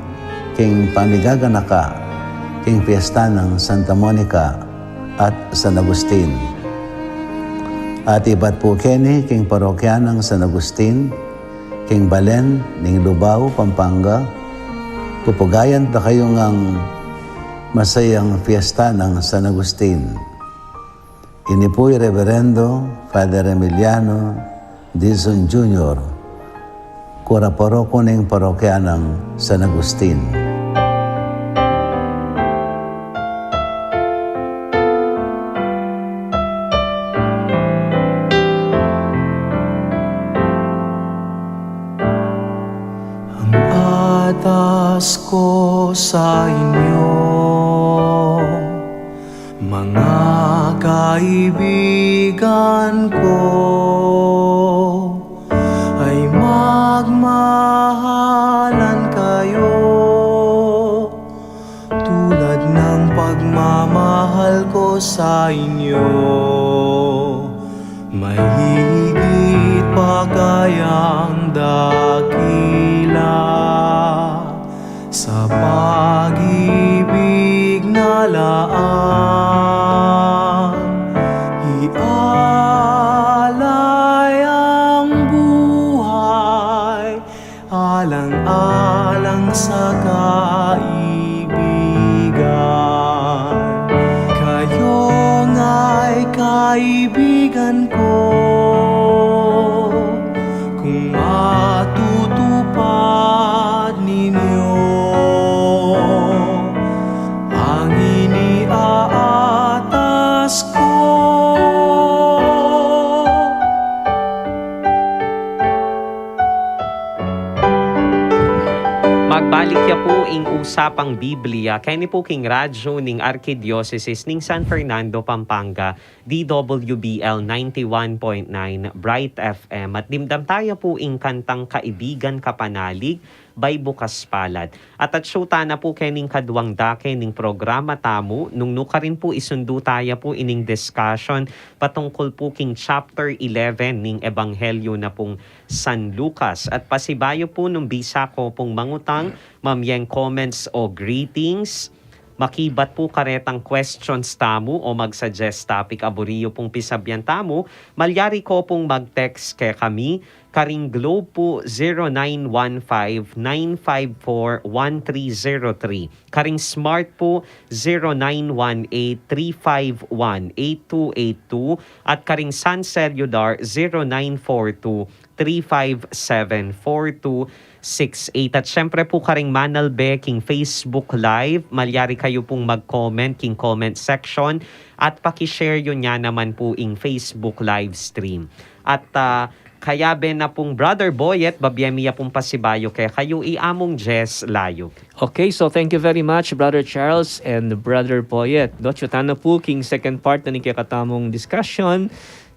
king pamigaganaka king piesta nang Santa Monica at San Agustin. At ibat pu keni king parokya nang San Agustin, king balen ning Lubao, Pampanga, pupugayan da kayu ngang masayang piesta nang San Agustin. Ini pu i Reverendo Father Emiliano Dizon Junior, kura paroko ning parokya nang San Agustin. Ang ata sa inyo, mga kaibigan ko, ay magmahalan kayo tulad ng pagmamahal ko sa inyo. May higit pa kayang dakila sa pag-ibig na laang ialay ang buhay alang-alang sa kaibigan. Kayo nga'y kaibigan ko, kung matutupad ninyo ang iniaatas ko. Magbalik ya pu ing Usapang Biblia, keni pu king radyo ning Arkidiosesis ning San Fernando, Pampanga, D W B L ninety-one point nine Bright F M. At dimdam taya pu ing kantang Kaibigan Kapanalig by Bukas Palad. At atsu tana pu kening kaduang dake ning programa tamu, nung nukarin pu isundu taya pu ining discussion patungkul pu king chapter eleven ning Ebanghelyo na pung San Lucas. At pasibayu pu nung bisa ko pung mangutang, mamyeng comments o greetings, makibat pu karetang questions tamu o mag-suggest topic a buri yu pung pisabyan tamu, malyari ko pung mag-text kekami, karing Globe pu zero nine one five nine five four one three zero three, karing Smart pu zero nine one eight three five one eight two eight two, at karing Sun Cellular zero nine four two three five seven four two six eight. At syempre pu karing manalbe king Facebook Live, malyari kayu pung mag-comment king comment section at paki-share yu nya naman pu ing Facebook live stream. At, ah, kayabe na pung Brother Boyet, babie mi ya pung pasibayu kekayu i Among Jess Layug. Okay, so thank you very much, Brother Charles and Brother Boyet. No, atsu tana pu king second part na ning kekatamung discussion,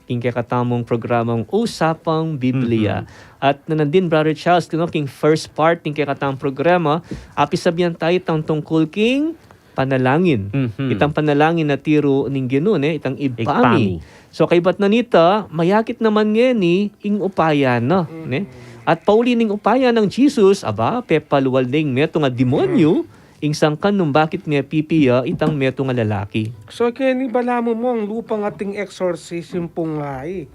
king kekatamung programang Usapang Biblia. Mhm. At nanu din, Brother Charles, no, king first part ning kekatamung programa, apisabyan taya itang tungkul king panalangin. Mhm. Itang panalangin a tiru ning Ginu, ne, itang Ibpa mi. Ibpa mi. So, kaybat na nita, mayakit naman ngeni ing upaya na, ne? At pauli ning upaya nang Jesus, aba, pepalual ne ing metung a demonyu, ing sangkan nung bakit mepipi ya itang metung a lalaki. So, keni balamu, Mong, lupang ating exorcism pung, ay,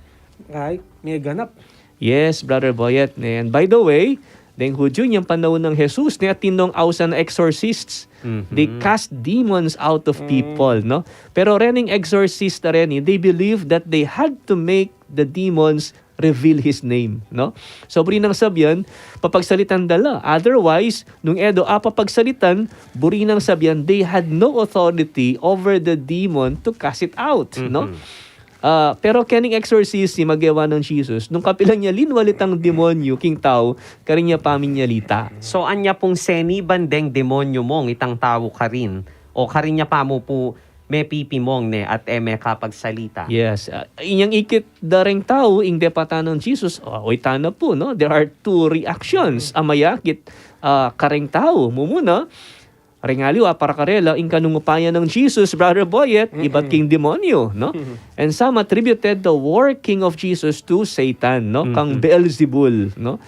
ay, meganap. Yes, Brother Boyet, ne. And by the way, deng Hudyu, inyang panaun nang Jesus, ne, atin nong ausan a exorcists. Mhm. They cast demons out of people, no? Pero rening exorcist a reni, they believe that they had to make the demons reveal his name, no? So, buri nang sabyan, papagsalitan da la. Otherwise, nung e da apapagsalitan, buri nang sabyan, they had no authority over the demon to cast it out, no? Mhm. Ah, pero kening exorcism a gewa nang Jesus, nung kapilan ya linwal itang demonyu king tau, karin ya pa minyalita. So, anya pung seniban deng demonyu, Mong, itang tau karin, o karin ya pa mu pu mepipi, Mong, ne, at e mekapagsalita? Yes. Ah, inyang ikit da reng tau ing depatan nang Jesus, ah, oy tana pu, no? There are two reactions a mayakit, ah, kareng tau. Mumuna, reng aliwa para karela, ing kanungupayan nang Jesus, Brother Boyet, ibat king demonyu, no? And some attributed the working of Jesus to Satan, no? Kang Beelzebul, no?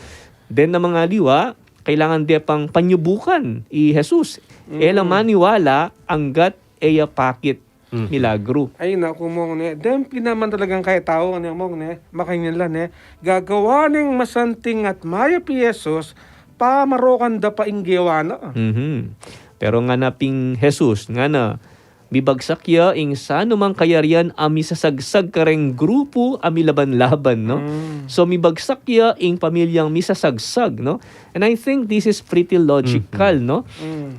Then, a mangaliwa, kailangan de pang panyubukan i Jesus. E la maniwala anggat e ya pakit milagru. Ay, naku, Mong, ne. Deng pin naman talagang kaya tau, ne, Mong, ne, makanyan la, ne, gagawa neng masanting at mayap i Jesus, pamarokan da pa ing gewa na. Mhm. Pero ngana ping Jesus, ngana, mibagsak ya ing sanumang kayarian a misasagsag kareng grupu a milaban-laban, no? So, mibagsak ya ing pamilyang misasagsag, no? And I think this is pretty logical, no?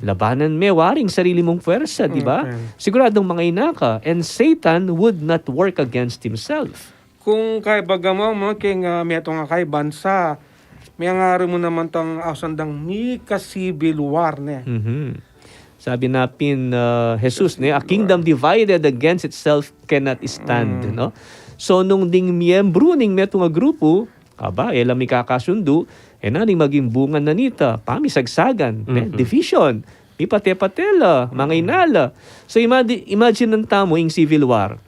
Labanan me waring sarili mung puwersa, di ba? Siguradung mangaina ka, and Satan would not work against himself. Kung kaibaga mu, Mong, king, ah, metung a kaibansa, mengaru mu naman tang ausan dang mika-civil war, ne? Mhm. Sabi na pin, ah, Jesus, ne, "A kingdom divided against itself cannot stand," no? So, nung ding miyembru ning metung a grupu, aba, e la mikakasundu, e na ning maging bunga na nita, pamisagsagan, ne? Division, mipate-pate la, mangainala. So, imadi-, imagine tamu ing civil war.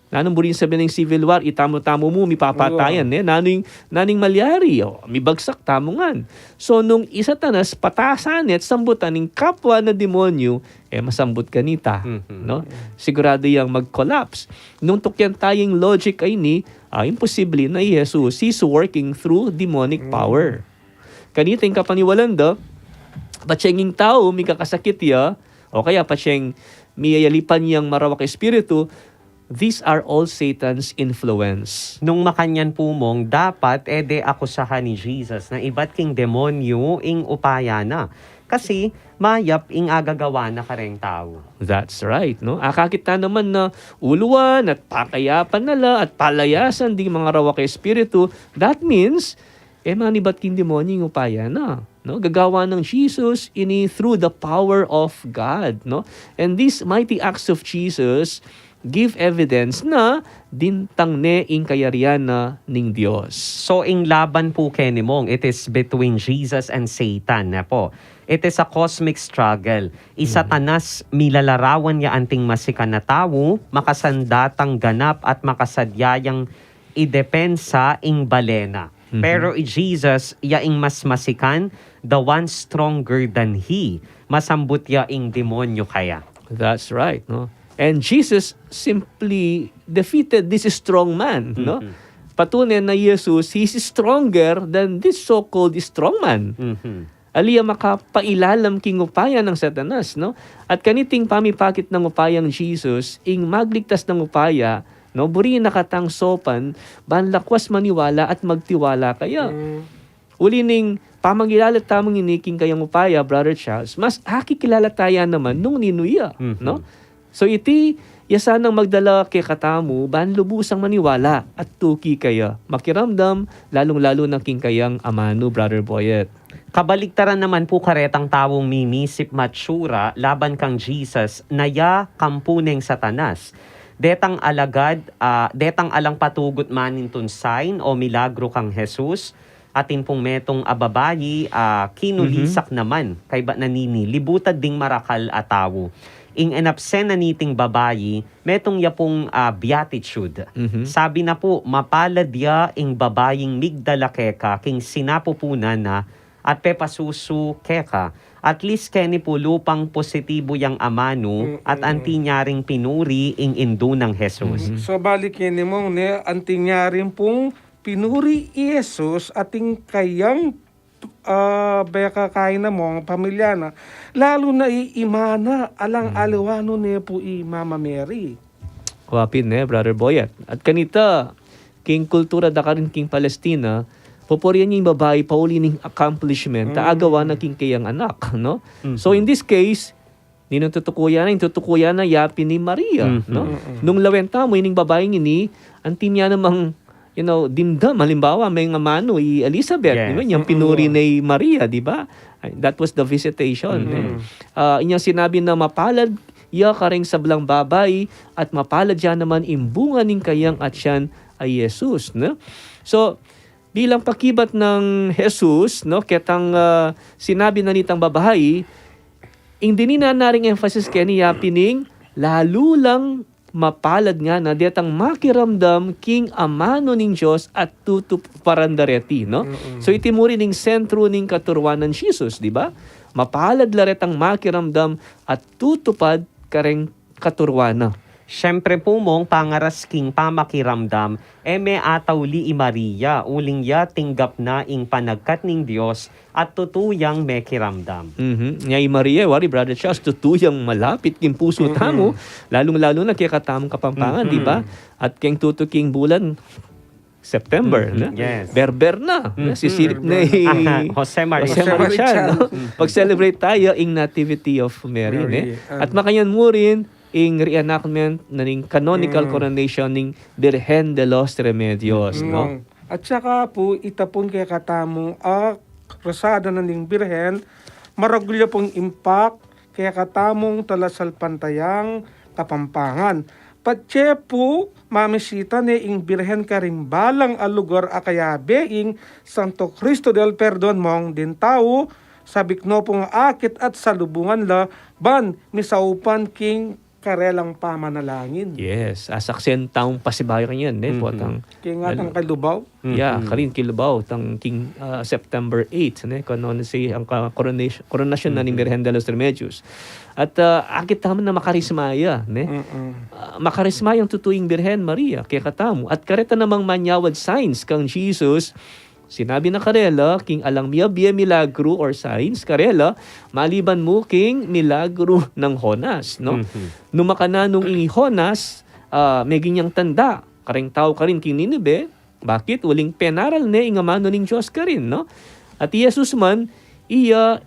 Nanung buri ning sabyan ning civil war, itamu-tamu mu, mipapatayan, ne? Nanung, nanung malyari, o, mibagsak tamu ngan. So, nung i Satanas, patasan ne, at sambutan ning kapwa na demonyo, e, masambut kanita, no? Sigurado yang mag-collapse. Nung tukyan taya ing logic a ini, ah, imposible na i Jesus, he's working through demonic power. Kanita ing kapaniwalan da, patseng ing tau, mikakasakit ya, o kaya patseng miyayalipan yang marawak a espiritu, these are all Satan's influence. Nung makanyan pu, Mong, dapat e de akusahan i Jesus na ibat king demonyo ing upaya na. Kasi mayap ing agagawa na kareng tau. That's right, no? Akakit ta naman na uluan at pakayapan na la at palayasan ding marawak a espiritu. That means, e manibat king demonyo ing upaya na, no? Gagawan nang Jesus ini through the power of God, no? And these mighty acts of Jesus give evidence na dintang ne ing kayarian na ning Dios. So, ing laban pu keni, Mong, it is between Jesus and Satan, ne pu. It is a cosmic struggle. I Satanas, milalarawan ya anting masikan a tau, makasandatang ganap at makasadya yang idepensa ing bale na. Pero i Jesus, ya ing mas masikan, the one stronger than he. Masambut ya ing demonyo kaya. That's right, no? And Jesus simply defeated this strong man, no? Patunen na Jesus, he's stronger than this so-called strong man. Ali ya makapailalam king upaya nang Satanas, no? At kaniting pamipakit nang upayang Jesus, ing magligtas nang upaya, no? Buri na katang sopan, ban lakwas maniwala at magtiwala kaya. Uli ning pamangilala tamung ini king kayang upaya, Brother Charles, mas akikilala taya naman nung ninu ya, no? So iti, ya sanang magdala kekatamu, ban lubusang maniwala at tuki kaya, makiramdam, lalung-lalu na king kayang amanu, Brother Boyet. Kabaliktaran naman pu karetang taung mimisip matsura laban kang Jesus, na ya kampu neng Satanas. Detang alagad, ah, detang alang patugut manintun sign o milagru kang Jesus, atin pung metung a babayi, ah, kinulisak naman, kaybat na nini, libutad ding marakal a tau. Ing inabsen na niting babayi, metung ya pung, ah, beatitude. Sabi na pu, "Mapalad ya ing babaying migdala keka king sinapupunan na at pepasusu keka." At least keni pu lupang positibu yang amanu at anti nya ring pinuri ing indu nang Jesus. So, balik keni, Mong, ne, anti nya rin pung pinuri i Jesus at ing kayang, ah, beka kaina, Mong, pamilya na, lalu na i ima na, alang aliwa no ne pu i Mama Mary. Wa pin, ne, Brother Boyet. At kanita, king kultura da karin king Palestina, pupurian ya ing babai pauli ning accomplishment a agawa na king kayang anak, no? So, in this case, ninung tutukuyan na, ing tutukuyan na ya pin i Maria, no? Nung lawen tamu ining babaing ini, anti nya namang, you know, dimdam, halimbawa, meng amanu i Elizabeth, di ba? Inyang pinuri na i Maria, di ba? Ay, that was the visitation, eh. Ah, inyang sinabi na mapalad ya kareng sablang babai at mapalad ya naman ing bunga ning kayang atian a Jesus, no? So, bilang pakibat nang Jesus, no, ketang, ah, sinabi na nitang babai, ing dininan na ring emphasis keni ya pin ing lalu lang mapalad ngana detang makiramdam king amanu ning Dios at tutuparan da reti, no? So, iti mu rin ing sentru ning katuruan nang Jesus, di ba? Mapalad la retang makiramdam at tutupad kareng katuruan na. Siyempre pu, Mong, pangaras king pamakiramdam, e me atauli i Maria, uling ya tinggap na ing panagkat ning Dios at tutu yang mekiramdam. Mhm. Nya i Maria, wari, Brother Charles, tutu yang malapit king pusu tamu, lalung-lalu na kekatamung Kapampangan, di ba? At keng tutu king bulan September, no? Yes. Berber na, no? Sisilip na i Jose Maria. Jose Maria, no? Pag-celebrate taya ing Nativity of Mary, ne? At makanyan mu rin ing reenactment na ning canonical coronation ning Birhen de los Remedios, no? At saka pu, ita pung kekatamung, ah, Krusada na ning Birhen, maragul ya pung impact kekatamung talasalpantayang Kapampangan. Patse pu, mamisita ne ing Birhen karing balang a lugar a kayabe ing Santo Cristo del Perdon, Mong, ding tau sabik no pung akit at salubungan la ban misaupan king karelang pamanalangin. Yes, asaksian tamu pasibayu kanyan, ne, Mhm. Potang. Kaya nga tang kalubaw. Ya, karin kilubaw tang king, ah, September eight, ne, konon si ang ka- coronation, coronation na ning Birhen de los Remedios. At, ah, akit tamu na makarisma ya, ne? Mm-mm. Ah, makarisma yang tutu ing Birhen Maria kekatamu. At kareta namang manyawad signs kang Jesus, sinabi na karela, king alang miyabie milagru or signs karela, maliban mu king milagru nang Jonas, no? Mhm. Nung makananu nung i Jonas, ah, meging yang tanda kareng tau karin king Ninive, bakit? Uling penaral ne ing amanu ning Dios karin, no? At i Jesus man, iya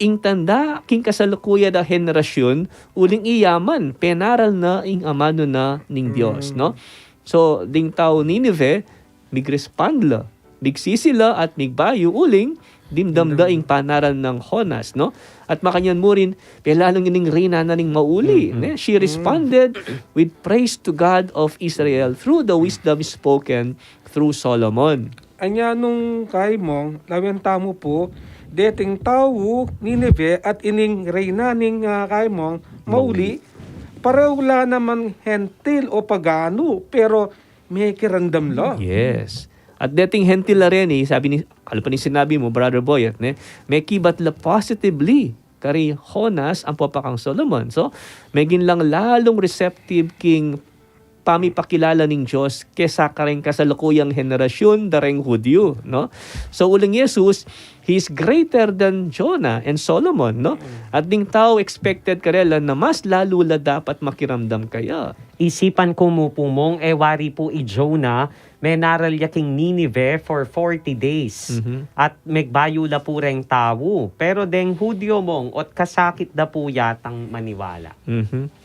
ing tanda king kasalukuyan a henerasyun, uling iya man, penaral na ing amanu na ning Dios, no? So, ding tau Ninive, migrespond la, migsisi la at migbayu, uling dimdam da ing panaral nang Jonas, no? At makanyan mu rin, pelalung ining reyna na ning mauli, ne? She responded with praise to God of Israel through the wisdom spoken through Solomon. Anya nung kaimong, lawen tamu pu, deting tau Ninive at ining reyna ning, ah, kaimong mauli, pareho la namang hentil o pagano, pero mekiramdam la. Yes. At deting hentil la reni, sabi ni, kalupa ning sinabi mu, Brother Boyet, ne? Mekibat la positively kari Jonas ampong pa kang Solomon. So, meging lang lalung receptive king pamipakilala ning Dios kesa kareng kasalukuyang henerasyun dareng Hudyo, no? So, uling Jesus, he's greater than Jonah and Solomon, no? At ding tau expected karela na mas lalu la dapat makiramdam kaya. Isipan ku mu pu, Mong, e wari pu i Jonah, menaral ya king Ninive for forty days. Mhm. At megbayu la pu reng tau. Pero deng Hudyo, Mong, ot kasakit da pu yatang maniwala. Mhm.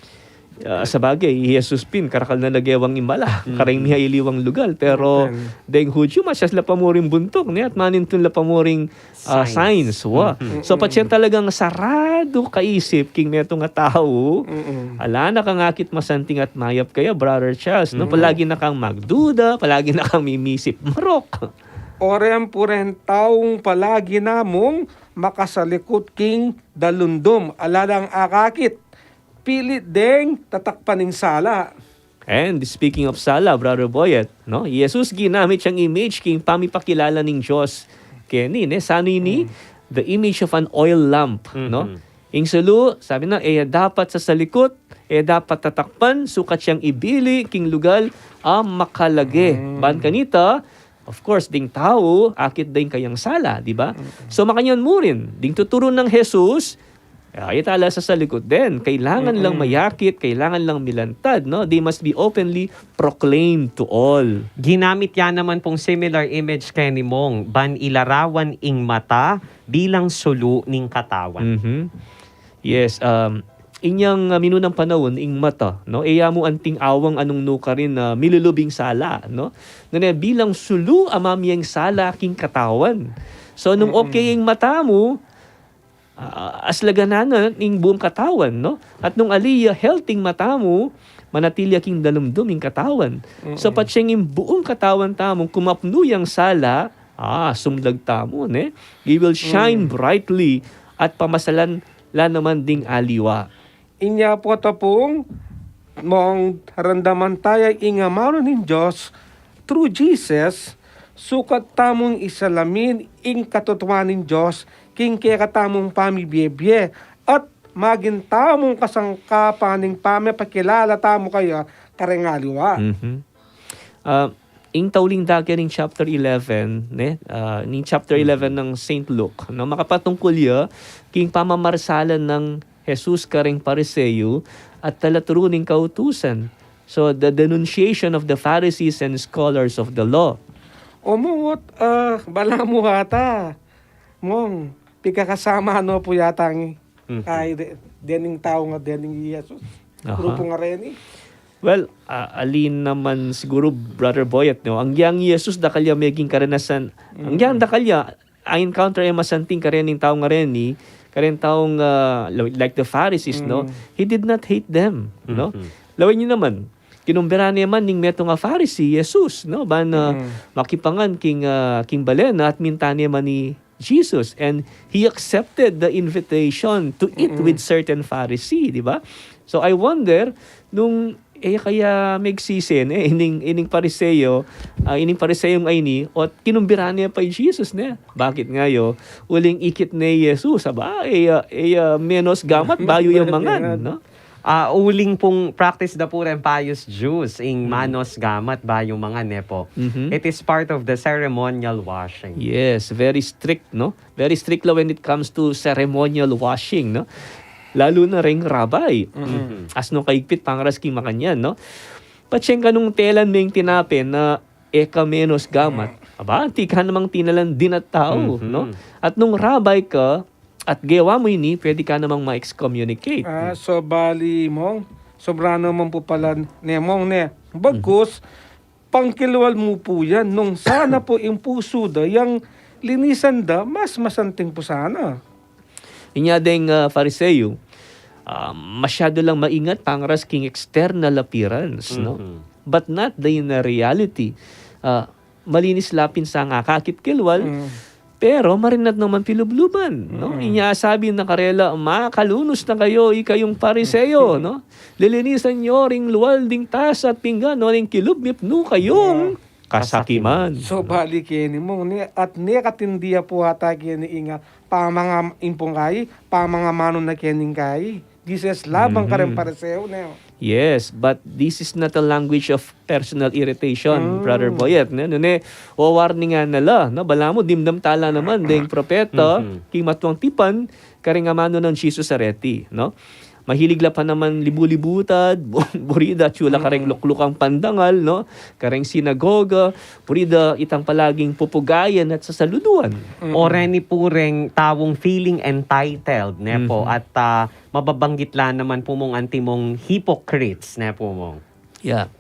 Ah, sabagay, i Jesus pin, karakal na lagewang imala, kareng mihailiwang lugal. Pero, deng Hudyo, masyas la pa mu ring buntuk, ne? At manintun la pa mu ring, ah, Signs. signs, wa. So, patse talagang saradu kaisip king metung a tau, ala na kang akit masanting at mayap kaya, Brother Charles, no? Palagi na kang magduda, palagi na kang mimisip marok. Orem pu reng taung palagi namung makasalikut king dalumdum, ala lang akakit, pilit deng tatakpan ing sala. And speaking of sala, Brother Boyet, no? Jesus ginamit yang image king pamipakilala ning Dios keni, ne? Sanu ini? The image of an oil lamp, no? Ing sulu, sabi na, e dapat sasalikut, e dapat tatakpan, sukat yang ibili king lugal a makalage. Ban kanita, of course, ding tau, akit ding kayang sala, di ba? So, makanyan mu rin, ding tuturu nang Jesus, ay, tala sasalikut din. Kailangan lang mayakit, kailangan lang milantad, no? They must be openly proclaimed to all. Ginamit ya naman pung similar image keni, Mong, ban ilarawan ing mata bilang sulu ning katawan. Mhm. Yes, um, inyang, uh, minunang panaun, ing mata, no? E ya mu anting awang anung nukarin na milulub ing sala, no? Nune bilang sulu a mamie ing sala king katawan. So, nung okay ing mata mu, ah, aslagan na ning buung katawan, no? At nung ali ya healthy ing mata mu, manatili ya king dalumdum ing katawan. So, patse ing buung katawan tamu, kumapnu yang sala, ah, sumlag tamu, ne? We will shine brightly at pamasalan la naman ding aliwa. Inya pu ta pung, Mong, ramdaman taya ing amanu ning Dios through Jesus, sukat tamung isalamin ing katutuan ning Dios king kekatamung pamibie-bie, at magin tamung kasangkapan ning pamipakilala tamu kaya kareng aliwa. Mhm. Ah, ing tauling dake ning chapter eleven, ne? Ah, ning chapter eleven ng Saint Luke, no? Makapatungkul ya king pamamarsalan ng Jesus kareng Pariseo at talaturu ning kautusan. So, the denunciation of the Pharisees and scholars of the law. O Mong, ot, ah, bala mu ata, Mong, pikakasama no pu yata ngi. Ay, de, dening tau nga, dening Jesus. Aha. Grupo nga reni. Well, ah, alin naman siguro, Brother Boyet, no? Ang yang Jesus, dakal ya meging karanasan. Ang yang dakal ya, a-encounter e masanting karening tau nga reni, Kareng taung, ah, lo-, like the Pharisees, no? He did not hate them, no? Lawen yu naman, kinumbiran ne man ning metung a Pharisee i Jesus, no? Ban, ah, makipangan king, ah, king balen na at minta ne man i Jesus. And he accepted the invitation to eat with certain Pharisee, di ba? So I wonder, nung e kaya megsisi ne, ining, ining Pariseo, ah, ining Pariseo ngeni, ot kinumbiran ne pa i Jesus ne. Bakit ngaya? Uling ikit ne i Jesus, aba, e, ah, e, ah, menos gamat bayu yang mangan, no? Ah, uling pung practice da pu reng pious Jews, ing manos gamat bayu mangan, ne po. It is part of the ceremonial washing. Yes, very strict, no? Very strict la when it comes to ceremonial washing, no? Lalu na reng rabbi. Asnung kaigpit pangaras king makanyan, no? Patsyen ka nung telan me ing tinape na e ka menos gamat. Aba, anti ka namang tinalan din a tau, no? At nung rabbi ka, at gewa mu ini, pwede ka namang ma-excommunicate. Ah, so bali, Mong, sobra naman pu pala ne, Mong, ne. Bagkus, pangkilwal mu pu yan, nung sana pu ing pusu da, yang linisan da, mas masanting pu sana. Inya deng, ah, Fariseo, ah, masyado lang maingat pangaras king external appearance, no? But not the inner reality. Ah, malinis la pin sa ngakakit kilwal, pero marinat naman pilubluban, no? Inya sabi na karela, "Makalunus na kayo, ikayung Pariseo, no? Lilinisan yo ring lual ding tasa at pinggan, no? Ring kilub mipnu kayung kasakiman." So, bali keni, Mong, ne, at ne katindi ya pu ata keni ing, ah, pamanga-, ing pung kai, pamangamanu na keni ing kai. This is laban kareng Pariseo, ne? Yes, but this is not a language of personal irritation, Brother Boyet, ne? Nune, wawarningan na la, no? Balamu, dimdam tala naman deng propeta, king matuang tipan, kareng amanu nang Jesus areti, no? Mahilig la pa naman libu-libutad, bu-, buri da atyu la kareng luklukang pandangal, no? Kareng sinagoga, buri da itang palaging pupugayan at sasaluduan. O reni pu reng taung feeling entitled, ne po? At, ah, mababanggit la naman pu mung antimong hypocrites, ne po, Mong? Yeah.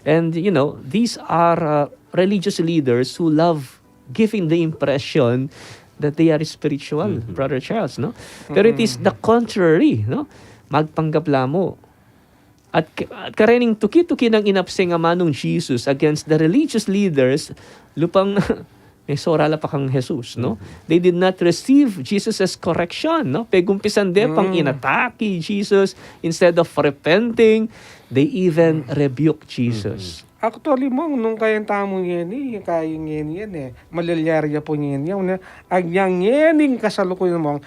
And, you know, these are, uh, religious leaders who love giving the impression that they are spiritual, Brother Charles, no? Pero it is the contrary, no? Magpanggap la mu. At k-, at karening tuki-tuki nang inapseng amanung Jesus against the religious leaders, lupang mesora la pa kang Jesus, no? They did not receive Jesus's correction, no? Pegumpisan de pang inatake i Jesus, instead of repenting, they even rebuke Jesus. Actually, Mong, nung kayan tamu ngeni, kayu ngeni yan, e. Malalyari ya pu ngeni yan, e. Anyang ngening kasalukuyan, Mong,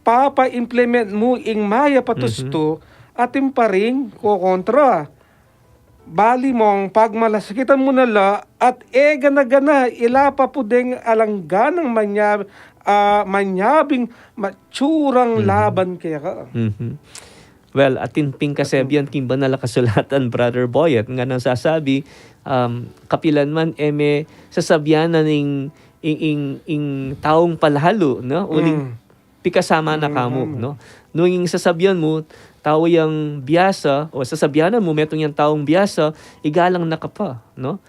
papa-implement mu ing mayap a tustu, atin pa ring kokontra. Bali, Mong, pagmalasakitan mu na la, at e gana-gana, ila pa pu deng alang ganang manya-, ah, manyabing matsurang laban keka. Well, atin pin kasebian king Banal a Kasulatan, Brother Boyet, nganang sasabi, um, kapilan man e me sasabyan na ning, ing, ing, ing taung palalu, no? Uling pikasama na kamu, no? Nung ing sasabyan mu, tau yang biasa, o sasabyanan mu, metung yang taung biasa, igalang na ka pa, no?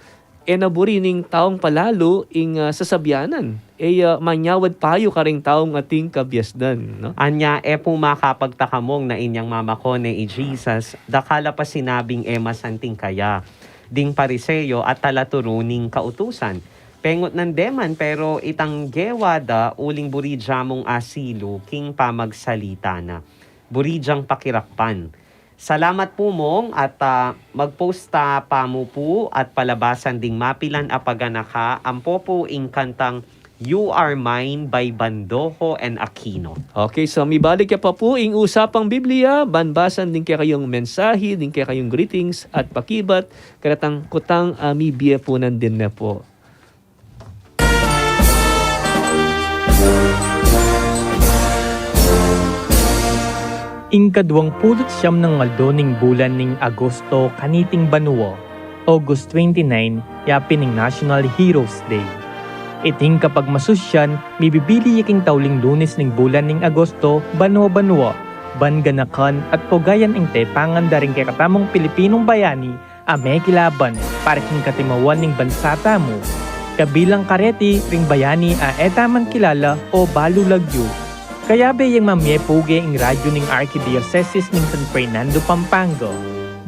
E na buri ning taung palalu ing, ah, sasabyanan. E, ah, manyawad payu karing taung ating kabiasnan, no? Anya, e pu makapagtaka, Mong, na inyang mamakone i Jesus, dakal a pa sinabing e masanting kaya ding Pariseo at talaturu ning kautusan. Pengutnan de man, pero itang gewa da uling buri da mung asilu king pamagsalita na. Buri dang pakirakpan. Salamat pu, Mong, at, ah, mag-post ta pa mu pu at palabasan ding mapilan a paganaka ampo pu ing kantang You Are Mine by Bandojo and Aquino. Okay, so mibalik ya pa pu ing Usapang Biblia, ban basan ding kekayung mensahe, ding kekayung greetings at pakibat, karetang kutang, ah, mibie pu nandin na pu. Ing kaduang pulu't siyam nang aldo ning bulan ning Agosto kaniting banua, August twenty-nine, yapin ing National Heroes Day. Iting kapagmasusyan, mibibili ya king tauling Lunes ning bulan ning Agosto, banua-banua, ban ganakan at pugayan ing tepangan da ring kekatamung Pilipinung bayani a mekilaban para king katimuan ning bansa tamu. Kabilang kareti ring bayani a e taman kilala o balu lagyu. Kayabe yang mamie puge ing radyo ning Arkidiosesis ning San Fernando, Pampanga,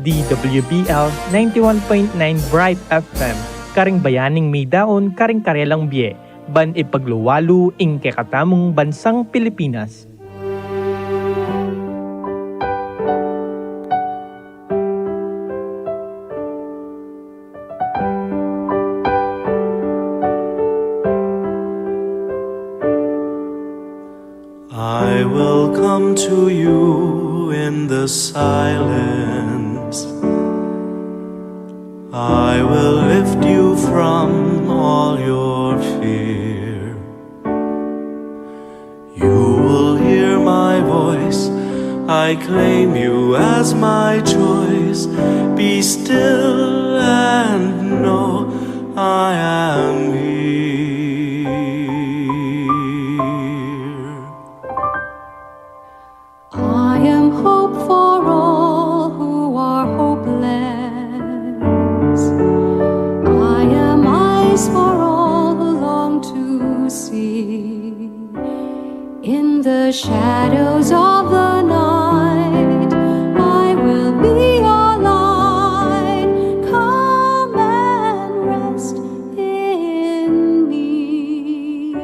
D W B L ninety-one point nine Bright F M, karing bayaning midaun karing karelang bie, ban ipagluwalu ing kekatamung bansang Pilipinas. I will come to you in the silence. I will lift you from all your fear. You will hear my voice. I claim you as my choice. Be still and know I am here. I am hope for all who are hopeless. I am eyes for all who long to see. In the shadows of the night, I will be your light. Come and rest in me.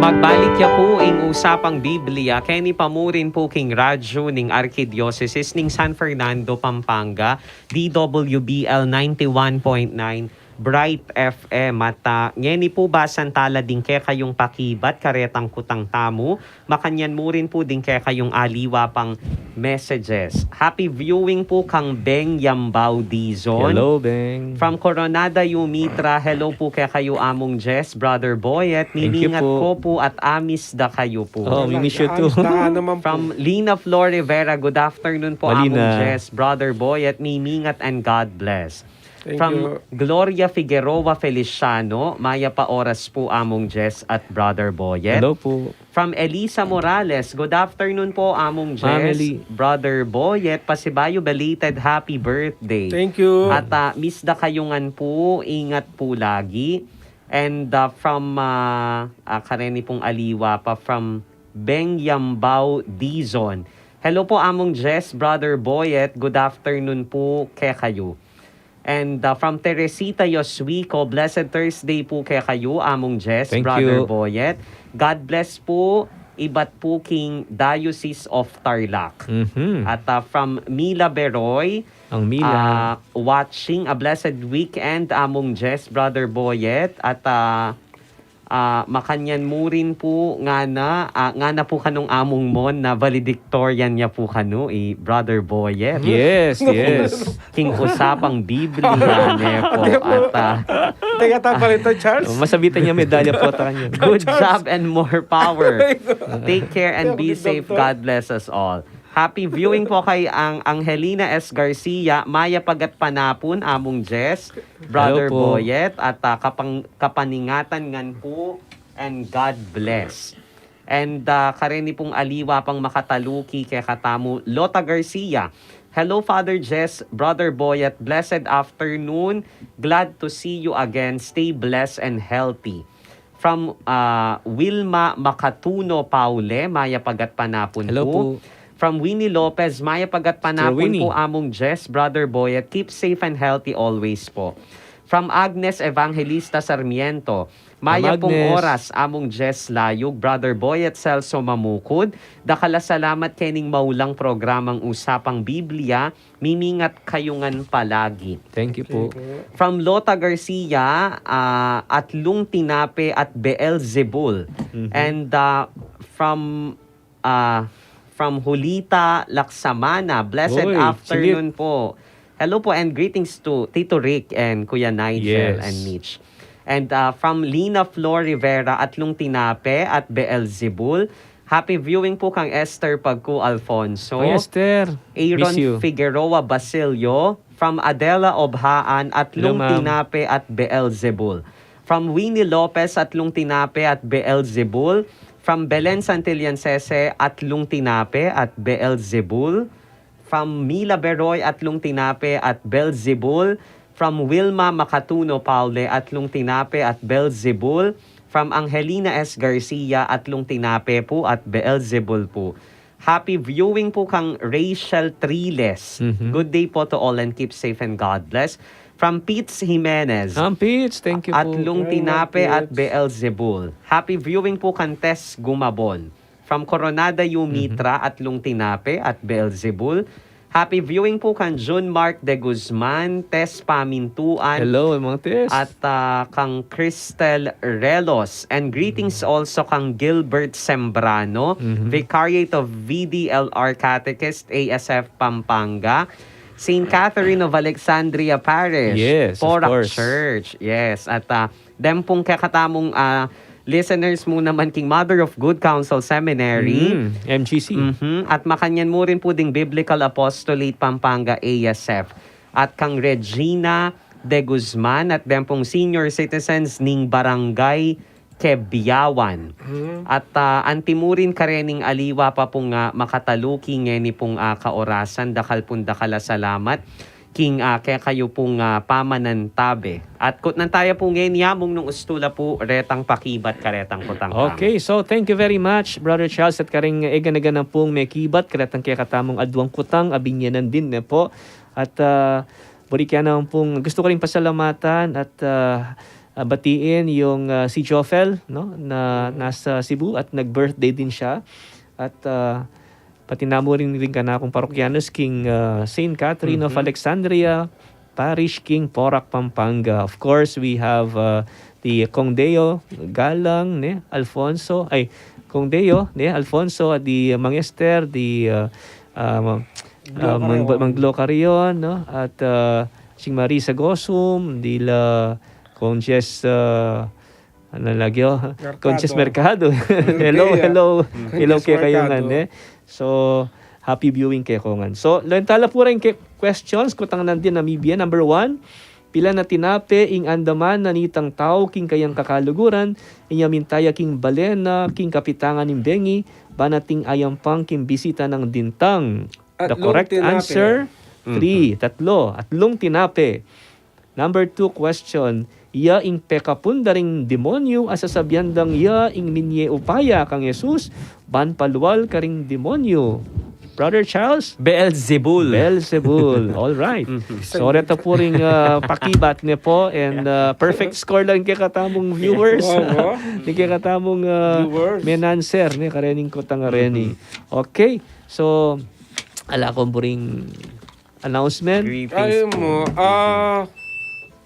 Magbalik ya pu ing Usapang Biblia, keni pa mu rin pu king radyo ning Arkidiosesis ning San Fernando, Pampanga, D W B L ninety-one point nine Bright F M. At, ah, ngeni pu basan tala ding kekayung pakibat karetang kutang tamu, makanyan mu rin pu ding kekayung aliwa pang messages. Happy viewing pu kang Beng Yambao Dizon. Hello, Beng. From Coronada, Yumitra, hello pu kekayu, Among Jess, Brother Boyet, mimingat ko pu at amis da kayu pu. Oh, we miss you too. Amis da ka naman pu. From Lina Flor Rivera, good afternoon po, Among Jess, Brother Boyet, mimingat and God bless. Thank you. From Gloria Figueroa Feliciano, mayap a oras po, Among Jess at Brother Boyet. Hello po. From Elisa Morales, good afternoon po, Among Jess, Brother Boyet, pasibayu belated happy birthday. Thank you. At, ah, miss da kayu ngan po, ingat po lagi. And, ah, from, ah, ah, kareni pong aliwa pa, from Beng Yambao Dizon. Hello po, Among Jess, Brother Boyet, good afternoon po kekayu. And, uh, from Teresita Yoswico, blessed Thursday po kekayu, Among Jess, Brother Boyet. God bless po, ibat po king Diocese of Tarlac. Mhm. At, uh, from Mila Beroy, Ang Mila. Uh, watching, a blessed weekend, Among Jess, Brother Boyet. At, uh, Ah, makanyan mu rin pu ngana, ah, ngana pu kanung Among Mon na valedictorian ya pu kanu, i Brother Boyet. Yes, yes. King Usapang Biblia, ne po. At, ah, teka, ta pa rin to, Charles. Oh, masabitan niya medalya po ta kanya. Good job and more power. Take care and be safe. God bless us all. Happy viewing po kay ang Angelina S Garcia, mayap a gatpanapun, Among Jess, Brother Boyet, at, ah, kapang-, kapaningatan ngan po, and God bless. And, ah, kareni pung aliwa pang makataluki kekatamu, Lota Garcia. Hello, Father Jess, Brother Boyet, blessed afternoon. Glad to see you again. Stay blessed and healthy. From, ah, Wilma Makatuno Paule, mayap a gatpanapun po. From Winnie Lopez, mayap a gatpanapun po, Among Jess, Brother Boyet, keep safe and healthy always po. From Agnes Evangelista Sarmiento, mayap pung oras, Among Jess Layug, Brother Boyet, Celso Mamukud, dakal a salamat kening maulang programang Usapang Biblia, mimingat kayu ngan palagi. Thank you po. From Lota Garcia, ah, Atlung Tinape at Beelzebul. Mhm. And, ah, from, ah, from Julita Laksamana, blessed afternoon po. Hello po and greetings to Tito Rick and Kuya Nigel and Mitch. And, ah, from Lina Flor Rivera, Atlung Tinape at Beelzebul. Happy viewing po kang Esther Pagku Alfonso. Hi, Esther. Miss you. Aaron Figueroa Basilio, from Adela Obhaan, Atlung Tinape at Beelzebul. From Winnie Lopez, Atlung Tinape at Beelzebul. From Belen Santillan Sese, Atlung Tinape at Beelzebul. From Mila Beroy, Atlung Tinape at Beelzebul. From Wilma Makatuno Paule, Atlung Tinape at Beelzebul. From Angelina S Garcia, atlung tinape pu at Beelzebul pu. Happy viewing pu kang Rachel Triles. Mhm. Good day po to all and keep safe and God bless. From Pits Jimenez. Ang Pits, thank you po. Atlung tinape at Beelzebul. Happy viewing po kang Tess Gumabon. From Coronada U Mitra, atlung tinape at Beelzebul. Happy viewing po kang June Mark de Guzman, Tess Pamintuan. Hello, mga Tess. At, ah, kang Cristel Relos. And greetings also kang Gilbert Sembrano, Vicariate of V D L R Catechist, A S F Pampanga, Saint Catherine of Alexandria Parish, Yes, of Porac course. Church. Yes, at, ah, dem pung kekatamung, ah, listeners mu naman king Mother of Good Counsel Seminary. Mm, M G C. Mhm. At makanyan mu rin pu ding Biblical Apostolate Pampanga A S F. At kang Regina de Guzman at dem pung senior citizens ning Barangay Kebiawan. At, ah, anti mu rin karening aliwa pa pung, ah, makataluki ngeni pung, ah, kaorasan, dakal pung dakal a salamat king, ah, kekayu pung, ah, pamanantabe. At kutnan taya pu ngeni among nung ustula pu retang pakibat karetang kutang. Okay, so thank you very much, Brother Charles, at karing eganagan pung mekibat karetang kekatamung aduang kutang a binyanan din ne po. At, ah, buri ke naman pung gusto ko rin pasalamatan at, ah, ah, batiin yung, ah, si Jofel, no, na nasa Cebu at nag-birthday din siya. At, ah, pati na mu rin, rin kanakung parokyanos king, ah, Saint Catherine of Alexandria Parish, king Porac, Pampanga. Of course, we have, ah, the Kong Deo Galang, ne, Alfonso, ay, Kong Deo, ne, Alfonso, at the Mang Esther, the, ah, ah, Mang, ah, Mang, Mang Glo Carrion, no? At, ah, sing Marisa Gosum, dila Kong Jess, ah, ano lagi, oh? Mercado. Conches Mercado. Hello, hello. Hello kekayu ngan, eh. So, happy viewing keko ngan. So, lawen tala pu reng ke-, questions, kutang nandin a mibie. Number one, pila na tinape ing andaman na nitang tau king kayang kakaluguran, inya minta ya king bale na king kapitangan ning bengi, ban ating ayampang king bisita nang dintang? The correct answer, three, tatlo, atlung tinape. Number two question, ya ing pekapun da ring demonyu a sasabian dang ya ing minye upaya kang Jesus ban palual karing demonyu? Brother Charles? Beelzebul. Beelzebul. All right. So, reta pu ring, ah, pakibat ne po, and, ah, perfect score lang kekatamung viewers. Wow, wow. Ni kekatamung, ah, menanser ne karening kutang a reni. Okay. So, ala kong buring announcement. Greetings. Ay po. Mo, ah,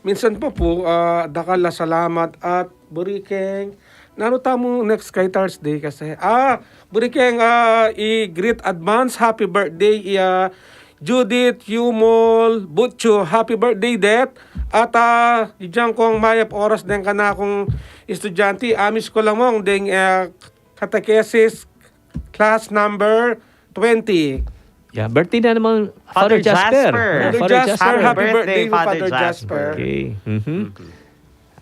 minsan pa pu, ah, dakal a salamat at buri keng, nanu tamu next kay Thursday kasi. Ah, buri keng, ah, i-greet advance, happy birthday, i, ah, Judith Yumol Butcho, happy birthday, Det. At, ah, diyan kong mayap oras deng kanakung estudyante, amis ko lamang deng, ah, catechesis class number twenty. Yeah, birthday na naman Father Father Jasper. Jasper. Yeah, Father Father Jasper, Jasper. Happy Happy birthday, birthday, Father Father Jasper. Jasper. Okay. Mhm.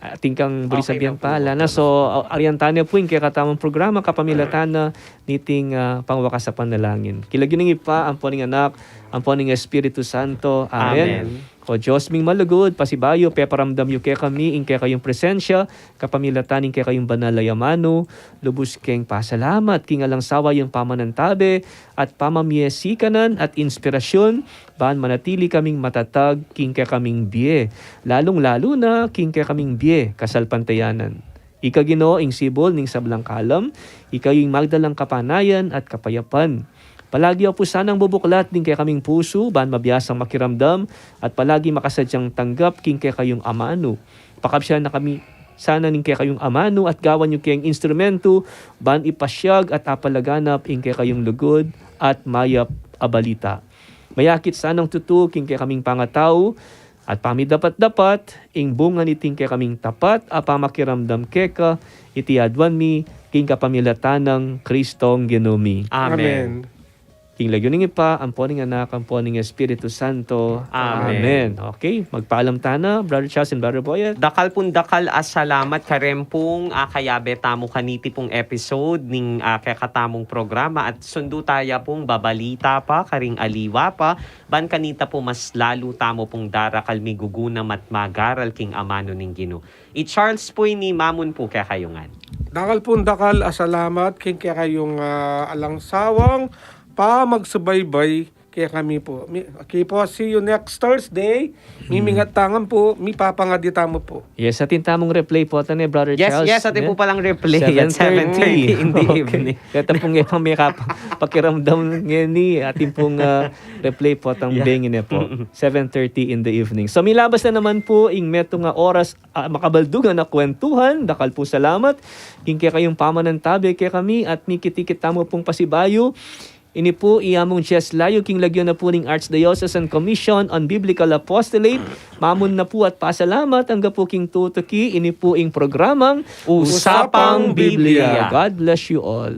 Atin kang buri Okay sabian na po. Pala na. So, a-, arian tane pu ing kekatamung programa, kapamilatan na niting, ah, pangwakas a panalangin. King lagyu ning Ibpa, ampo ning Anak, ampo ning Espiritu Santo. Amen. Amen. O Dios ming malugud, pasibayu, peparamdam yu kekami ing kekayung presensya, kapamilatan ning kekayung banal a amanu, lubus keng pasalamat king alang sawa yang pamanantabe at pamamie sikanan at inspirasyun, ban manatili kaming matatag king kekaming bie, lalung-lalu na king kekaming bie kasalpantayanan. Ika Ginu ing sibul ning sablang kalam, ika yu ing magdalang kapanayan at kapayapan. Palagi yu pu sanang bubuklat ding kekaming pusu, ban mabiasang makiramdam, at palagi makasadyang tanggap king kekayung amanu. Pakabsian na kami sana ning kekayung amanu at gawan yu keng instrumentu, ban ipasyag at apalaganap ing kekayung lugud at mayap a balita. Mayakit sanang tutu king kekaming pangatau, at pamidapat-dapat, ing bunga niting kekaming tapat a pamakiramdam keka, iti aduan mi, king kapamilatan nang Kristong Ginu mi. Amen. Amen. King lagyu ning Ibpa, ampo ning Anak, ampo ning Espiritu Santo. Amen. Amen. Okay, magpaalam tana, Brother Charles and Brother Boyet. Dakal pung dakal a salamat kareng pung, ah, kayabe tamu kaniti pung episode ning, ah, kekatamung programa at sundu taya pung babalita pa karing aliwa pa, ban kanita pu mas lalu tamu pung darakal migugunam at magaral king amanu ning Ginu. I Charles pu ini, mamun pu kekayu ngan. Dakal pung dakal a salamat king kekayung, ah, alang sawang pamagsubaybay kekami pu. Mi, okay pu, see you next Thursday. Mimingat tangan pu, mipapangadi tamu pu. Yes, atin tamung replay pu, atan e, Brother Charles. Yes, yes, atin pu palang replay at seven thirty in the evening. Keta pung e pa mekapa-, pakiramdam ngeni, atin pung, ah, replay pu, atang bengin e pu. Seven thirty in the evening. So, milabas na naman pu ing metung a oras, ah, makabaldugan a kwentuhan. Dakal pung salamat king kekayung pamanantabe kekami at mikit-ikit tamu pung pasibayu. Ini pu i amung Jess Layu king lagyu na pu ning Archdiocesan Commission on Biblical Apostolate. Mamun na pu at pasalamat, angga pu king tutuki, ini pu ing programang Usapang Biblia. God bless you all.